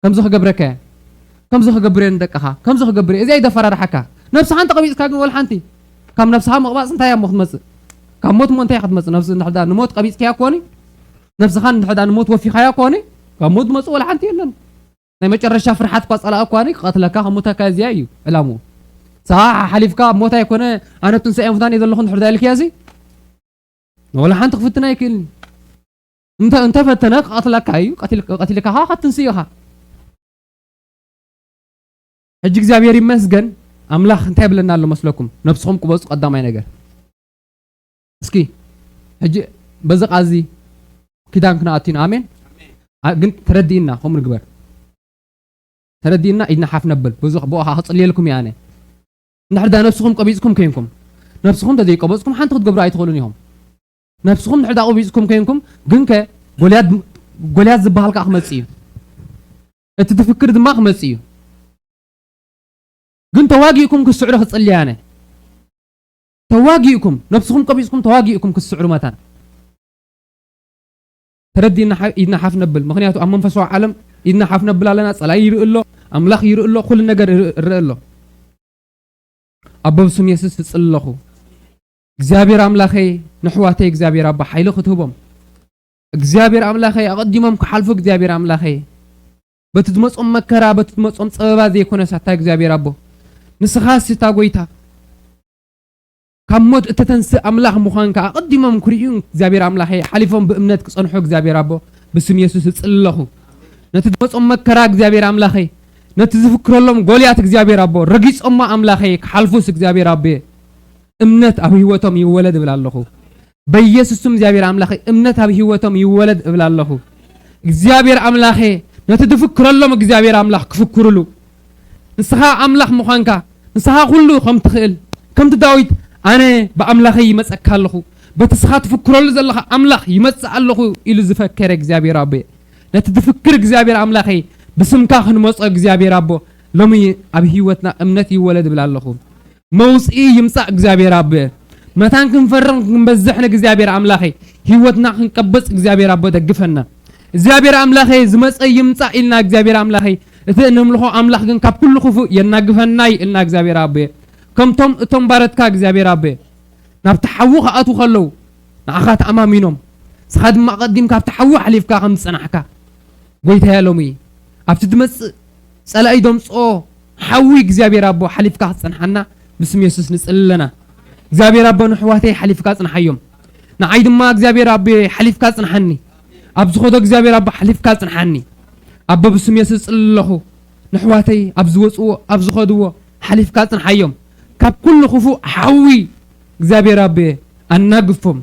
ከምዚ ክገብረካ እያ። ከምዚ ክገብር እየ ንደቅኻ። ከምዚ ክገብር እየ። እዚ እዩ ዘፈራርሓካ። ነብስኻ እንተቐቢጽካ ግን ወላ ሓንቲ። ካብ ነብስኻ ምቕባጽ እንታይ እያ እሞ ክትመጽእ? ካብ ሞት እሞ እንታይ እያ ክትመጽእ? ነብስ እንድሕር ደኣ ንሞት ቀቢጽካያ ኮኒ? ነብስኻ እንድሕር ደኣ ንሞት ወፊኻያ ኮኒ? ካብ ሞት ዝመጽእ ወላ ሓንቲ የለን። ናይ መጨረሻ ፍርሓት እኳ ጸላእ እኳ ኒ ክቐትለካ ክሙተካ እዚኣ እዩ ዕላምኡ። ንስኻ ሓሊፍካ ሞት ኣይኮነ ኣነ ትንሳኤ ሙታን እየ ዘለኹ እንድሕር ደኣ ኢልክያ እዚ ወላ ሓንቲ ክፍትን ኣይክእልን። እንተ እንተፈተነ ክቐትለካ እዩ፣ ቀቲል- ቀቲልካ ከዓ ክትንስእ ኢኻ። ሕጂ እግዚኣብሔር ይመስገን ኣምላኽ እንታይ ይብለና ኣሎ መስለኩም? ነብስኹም ቅበጹ ቀዳማይ ነገር። እስኪ ሕጂ በዚ ቃል እዚ ኪዳን ክንኣቱ ኢና። ኣሜን። ኣ- ግን ተረዲእና ከምኡ ንግበር። ተረዲእና ኢድና ሓፍ ነብል። ብዙ ብኡ ከዓ ክጽልየልኩም እየ ኣነ። እንድሕር ዳ ነብስኹም ቀቢጽኩም ኮይንኩም፣ ነብስኹም እንተዘይቀበጽኩም ሓንቲ ክትገብሩ ኣይትኽእሉን ኢኹም። ነብስኹም እንድሕር ዳ ቀቢጽኩም ኮይንኩም ግን ከ ጎልያድ ጎልያድ ዝበሃል ከዓ ክመጽእ እዩ። እቲ ትፍክር ድማ ክመጽእ እዩ። ግን ተዋጊእኩም ክስዕሩ ክጽልይ ኣነ። ተዋጊእኩም ነብስኹም ቀቢጽኩም ተዋጊእኩም ክስዕሩ መታን ተረዲእና ሓ- ኢድና ሓፍ ነብል። ምኽንያቱ ኣብ መንፈሳዊ ዓለም ኢድና ሓፍ ነብል ኣለና። ጸላይ ይርኢ ኣሎ፣ ኣምላኽ ይርኢ ኣሎ፣ ኩሉ ነገር ይርኢ ይርኢ ኣሎ። ኣቦ ብስም የሱስ እጽሊ ኣለኹ እግዚኣብሔር ኣምላኸይ ንሕዋተይ እግዚኣብሔር ኣቦ ሓይሊ ክትህቦም እግዚኣብሔር ኣምላኸይ ኣቐዲሞም ክሓልፉ እግዚኣብሔር ኣምላኸይ በቲ ዝመጾም መከራ በቲ ዝመጾም ጸበባ ዘይኮነ ሳታ እግዚኣብሔር ኣቦ ንስኻ ስታ ጎይታ ካብ ሞት እተተንስእ ኣምላኽ ምዃንካ ኣቐዲሞም ክርእዩ እግዚኣብሔር ኣምላኸይ ሓሊፎም ብእምነት ክጸንሑ እግዚኣብሔር ኣቦ ብስም የሱስ እጽሊ ኣለኹ። ነቲ ዝመጾም መከራ እግዚኣብሔር ኣምላኸይ ነቲ ዝፍክረሎም ጎልያት እግዚኣብሔር ኣቦ ረጊጾማ ኣምላኸይ ክሓልፉስ እግዚኣብሔር ኣቦ እምነት ኣብ ህይወቶም ይወለድ እብል ኣለኹ። በኢየሱስ ስም እግዚኣብሔር ኣምላኸይ እምነት ኣብ ህይወቶም ይወለድ እብል ኣለኹ። እግዚኣብሔር ኣምላኸ ነቲ ዝፍክረሎም እግዚኣብሔር ኣምላኽ ክፍክሩሉ ንስኻ ኣምላኽ ምዃንካ ንስኻ ኩሉ ከም ትኽእል ከምቲ ዳዊት ኣነ ብኣምላኸይ ይመጸካ ኣለኹ በቲ ስኻ ትፍክረሉ ዘለኻ ኣምላኽ ይመጽእ ኣለኹ ኢሉ ዝፈከረ እግዚኣብሔር ኣቦ ነቲ ዝፍክር እግዚኣብሔር ኣምላኸይ ብስምካ ክንመጾ እግዚኣብሔር ኣቦ ሎሚ ኣብ ህይወትና እምነት ይወለድ እብል ኣለኹ። መውፅኢ ይምፃእ እግዚኣብሔር ኣቦ መታን ክንፈርም ክንበዝሕ ንእግዚኣብሔር ኣምላኸይ ህይወትና ክንቀብፅ እግዚኣብሔር ኣቦ ደግፈና እግዚኣብሔር ኣምላኸይ ዝመፀ ይምፃእ ኢልና እግዚኣብሔር ኣምላኸይ እቲ እነምልኾ ኣምላኽ ግን ካብ ኩሉ ክፉእ የናግፈና ይእልና እግዚኣብሔር ኣቦ ከምቶም እቶም ባረትካ እግዚኣብሔር ኣቦ ናብቲ ሓዊ ክኣትዉ ከለዉ ንዓኻ ተኣማሚኖም ንስኻ ድማ ኣቐዲምካ ኣብቲ ሓዊ ሓሊፍካ ከም ዝፀናሕካ ጎይታያ ሎሚ ኣብቲ ዝመፅእ ፀላኢ ደምፅኦ ሓዊ እግዚኣብሔር ኣቦ ሓሊፍካ ክፀንሓና ብስም የሱስ ንፅሊ ኣለና እግዚኣብሔር ኣቦ ንሕዋተይ ሓሊፍካ ፅንሓዮም ንዓይ ድማ እግዚኣብሔር ኣቦ ሓሊፍካ ፅንሓኒ ኣብ ዝኸዶ እግዚኣብሔር ኣቦ ሓሊፍካ ፅንሓኒ ኣቦ ብስም የሱስ ፅሊ ኣለኹ ንሕዋተይ ኣብ ዝወፅዎ ኣብ ዝኸድዎ ሓሊፍካ ፅንሓዮም ካብ ኩሉ ክፉእ ሓዊ እግዚኣብሔር ኣቦ ኣናግፎም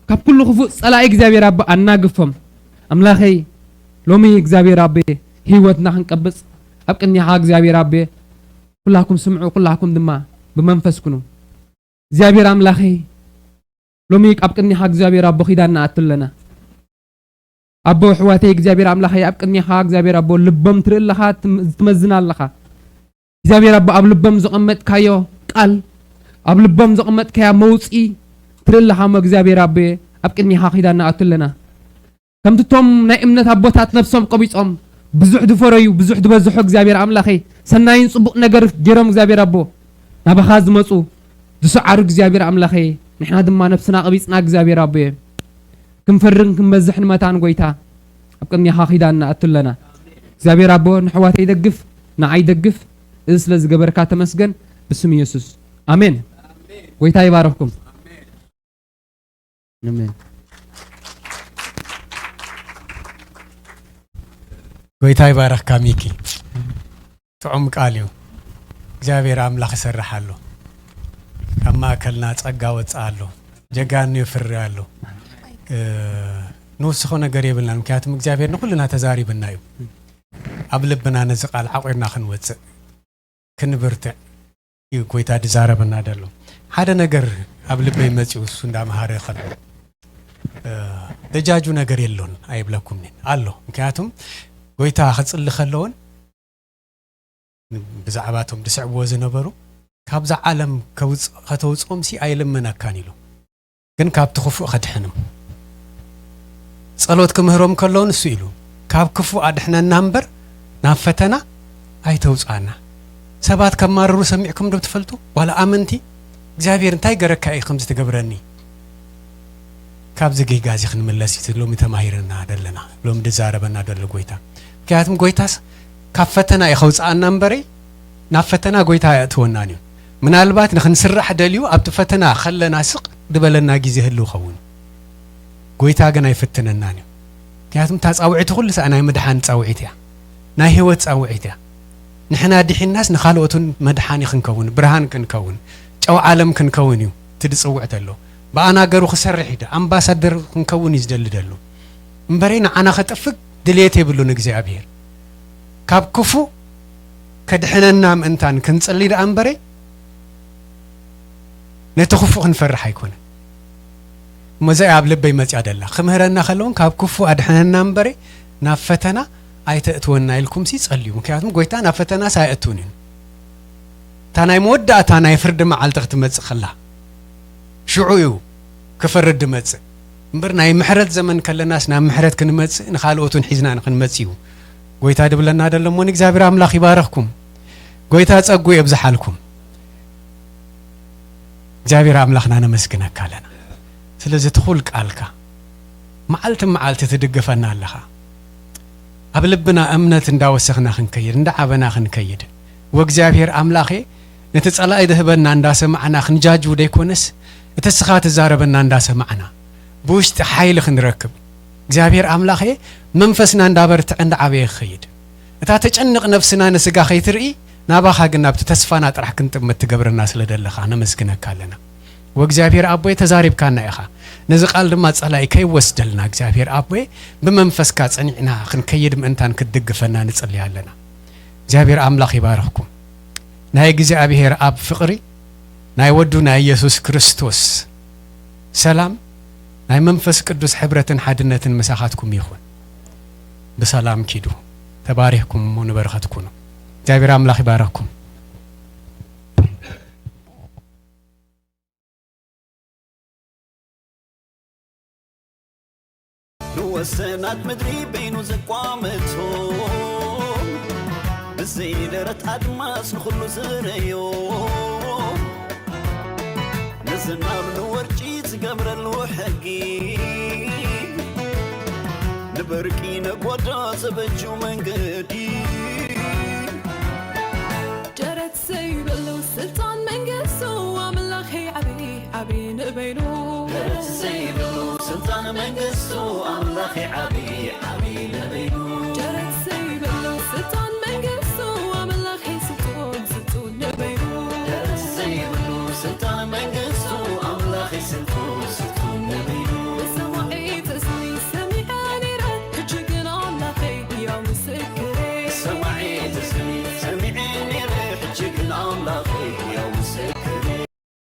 ካብ ኩሉ ክፉእ ፀላኢ እግዚኣብሔር ኣቦ ኣናግፎም ኣምላኸይ ሎሚ እግዚኣብሔር ኣቦ ህይወትና ክንቀብፅ ኣብ ቅድሚኻ እግዚኣብሔር ኣቦ ኩላኩም ስምዑ ኩላኩም ድማ ብመንፈስ ኩኑ እግዚኣብሔር ኣምላኸይ ሎሚ ኣብ ቅድሚኻ እግዚኣብሔር ኣቦ ኺዳን ንኣቱ ኣለና ኣቦ ኣሕዋተይ እግዚኣብሔር ኣምላኸይ ኣብ ቅድሜኻ እግዚኣብሔር ኣቦ ልቦም ትርኢ ኣለኻ ትም- ትመዝን ኣለኻ እግዚኣብሔር ኣቦ ኣብ ልቦም ዘቐመጥካዮ ቃል ኣብ ልቦም ዘቐመጥካያ መውፅኢ ትርኢ ኣለኻ እሞ እግዚኣብሔር ኣቦ ኣብ ቅድሜኻ ኺዳን ንኣቱ ኣለና ከምቲ እቶም ናይ እምነት ኣቦታት ነብሶም ቆቢጾም ብዙሕ ዝፈረዩ ብዙሕ ዝበዝሑ እግዚኣብሔር ኣምላኸይ ሰናይን ጽቡቕ ነገር ገይሮም እግዚኣብሔር ኣቦ ናባኻ ዝመጹ ዝሰዓሩ እግዚኣብሔር ኣምላኸይ ንሕና ድማ ነብስና ቀቢጽና እግዚኣብሔር ኣቦየ ክንፈርን ክንበዝሕን መታን ጎይታ ኣብ ቅድሚኻ ኺዳን ንኣቱ ኣለና እግዚኣብሔር ኣቦ ንሕዋተይ ደግፍ ንዓይ ደግፍ እዚ ስለ ዝገበርካ ተመስገን ብስም ኢየሱስ ኣሜን ጎይታ ይባረኽኩም ኣሜን። ጎይታ ይባረኽካ ሚኪ። ጥዑም ቃል እዩ። እግዚኣብሔር ኣምላኽ ይሰርሕ ኣሎ። ካብ ማእከልና ጸጋ ወጽእ ኣሎ። ጀጋኑ የፍሪ ኣሎ። እ፣ ንውስኾ ነገር የብልናን። ምክንያቱም እግዚኣብሔር ንኹልና ተዛሪብና እዩ። ኣብ ልብና ነዚ ቃል ዓቑርና ክንወጽእ ክንብርትዕ እዩ ጎይታ ዝዛረበና ዘሎ ሓደ ነገር ኣብ ልበይ መፂኡ እሱ እንዳምሃረ ከሎ ደጃጁ ነገር የሎን ኣይብለኩምን ኣሎ ምክንያቱም ጎይታ ክፅሊ ከለውን ብዛዕባ እቶም ዝስዕብዎ ዝነበሩ ካብዛ ዓለም ከውጽ-፣ ከተውጽኦም ሲ ኣይልምነካን ኢሉ፣ ግን ካብቲ ክፉእ ከድሕንም። ጸሎት ክምህሮም ከለዉ ንሱ ኢሉ፣ "ካብ ክፉእ ኣድሕነና እምበር ናብ ፈተና ኣይተውጽኣና።" ሰባት ከማርሩ ሰሚዕኩም ዶ ትፈልጡ? ዋላ ኣመንቲ፣ "እግዚኣብሔር እንታይ ገረካ እዩ ከምዚ ትገብረኒ?" ካብዚ ጌጋ እዚ ክንምለስ እዩ ሎሚ ተማሂርና ዘለና፣ ሎሚ ዝዛረበና ዘሎ ጎይታ። ምክንያቱም ጎይታስ ካብ ፈተና እዩ ከውጽኣና እምበረይ፣ ናብ ፈተና ጎይታ ኣየእትወናን እዩ። ምናልባት ንክንስራሕ ደልዩ ኣብቲ ፈተና ከለና ስቕ ዝበለና ግዜ ህልው ኸውን። ጎይታ ግን ኣይፍትነናን እዩ። ምክንያቱም እታ ጻውዒት ኩሉ ሳዕ ናይ ምድሓን ጻውዒት እያ። ናይ ህይወት ጻውዒት እያ። ንሕና ድሒናስ ንኻልኦት እውን መድሓኒ ክንከውን፣ ብርሃን ክንከውን፣ ጨው ዓለም ክንከውን እዩ እቲ ዝጽውዕ ተሎ። ብኣና ገሩ ክሰርሕ እዩ ደ-፣ ኣምባሳደር ክንከውን እዩ ዝደሊ ደሎ። እምበረይ ንዓና ከጥፍእ ድልየት የብሉን እግዚኣብሔር። ካብ ክፉእ ከድሕነና ምእንታን ክንጽሊ ደኣ እምበረይ ነቲ ክፉእ ክንፈርሕ ኣይኮነን። እሞ እዚኣ ኣብ ልበይ መጽያ ደላ። ክምህረና ከለውን ካብ ክፉእ ኣድሕነና እምበረይ ናብ ፈተና ኣይተእትወና ኢልኩምሲ ጸልዩ። ምክንያቱም ጎይታ ናብ ፈተናስ ኣየእትውን እዩ። እታ ናይ መወዳእታ ናይ ፍርዲ መዓልቲ ክትመጽእ ከላ ሽዑ እዩ ክፈርድ ድመጽእ። እምበር ናይ ምሕረት ዘመን ከለናስ ናብ ምሕረት ክንመጽእ ንኻልኦት እውን ሒዝና ንክንመጽእ እዩ ጎይታ ድብለና ደሎ። እሞ ንእግዚኣብሔር ኣምላኽ ይባረኽኩም። ጎይታ ጸጉ የብዝሓልኩም። እግዚኣብሔር ኣምላኽና ነመስግነካ ኣለና። ስለዚ ትኹል ቃልካ መዓልቲ መዓልቲ ትድግፈና ኣለኻ። ኣብ ልብና እምነት እንዳወሰኽና ክንከይድ፣ እንዳዓበና ክንከይድ፣ ወእግዚኣብሔር ኣምላኸ ነቲ ጸላኢ ድህበና እንዳሰማዕና ክንጃጅው ደይኮነስ፣ እቲ እስኻ ትዛረበና እንዳሰማዕና፣ ብውሽጢ ሓይሊ ክንረክብ፣ እግዚኣብሔር ኣምላኸ መንፈስና እንዳበርትዐ እንዳዓበየ ክኸይድ፣ እታ ተጨንቕ ነፍስና ንስጋ ከይትርኢ፣ ናባኻ ግን ናብቲ ተስፋና ጥራሕ ክንጥምት ትገብረና ስለ ደለኻ ነመስግነካ ኣለና። ወእግዚኣብሔር ኣቦይ ተዛሪብካና ኢኻ። ነዚ ቃል ድማ ጸላኢ ከይወስደልና እግዚኣብሔር ኣቦይ ብመንፈስካ ጸኒዕና ክንከይድ ምእንታን ክትድግፈና ንጽሊ ኣለና። እግዚኣብሔር ኣምላኽ ይባርኽኩም። ናይ እግዚኣብሔር ኣብ ፍቕሪ ናይ ወዱ ናይ ኢየሱስ ክርስቶስ ሰላም ናይ መንፈስ ቅዱስ ሕብረትን ሓድነትን ምሳኻትኩም ይኹን። ብሰላም ኪዱ። ተባሪኽኩም እሞ ንበረኸት ኩኑ። እግዚኣብሔር ኣምላኽ ይባርኽኩም። ንወሰናት ምድሪ በይኑ ዘቋመቶ ብዘይ ደረት ኣድማስ ንኹሉ ዝረዮ ንዝናብ ንወርጪ ዝገብረሉ ሕጊ ንበርቂ ነጎዶ ዘበጁ መንገዲ ደረት ዘይብሉ ስልጣን መንግስቱ ኣምላኸይ ዓቢ ዓቢ ንበይኑ ደረት ዘይብሉ ስልጣን መንግስቱ ኣምላኸይ ዓቢ ዓቢ ንበይኑ ደረት ዘይብሉ ስልጣን መንግስቱ ኣምላኸይ ስልጡን ስልጡን ንበይኑ ደረት ዘይብሉ ስልጣን መንግስቱ ኣምላኸይ ስልጡን ስልጡን ንበይኑ ብሰማዒ ተስሚ ሰሚዐ ነይረ ሕጂ ግን ኣምላኸይ ያው ምስክር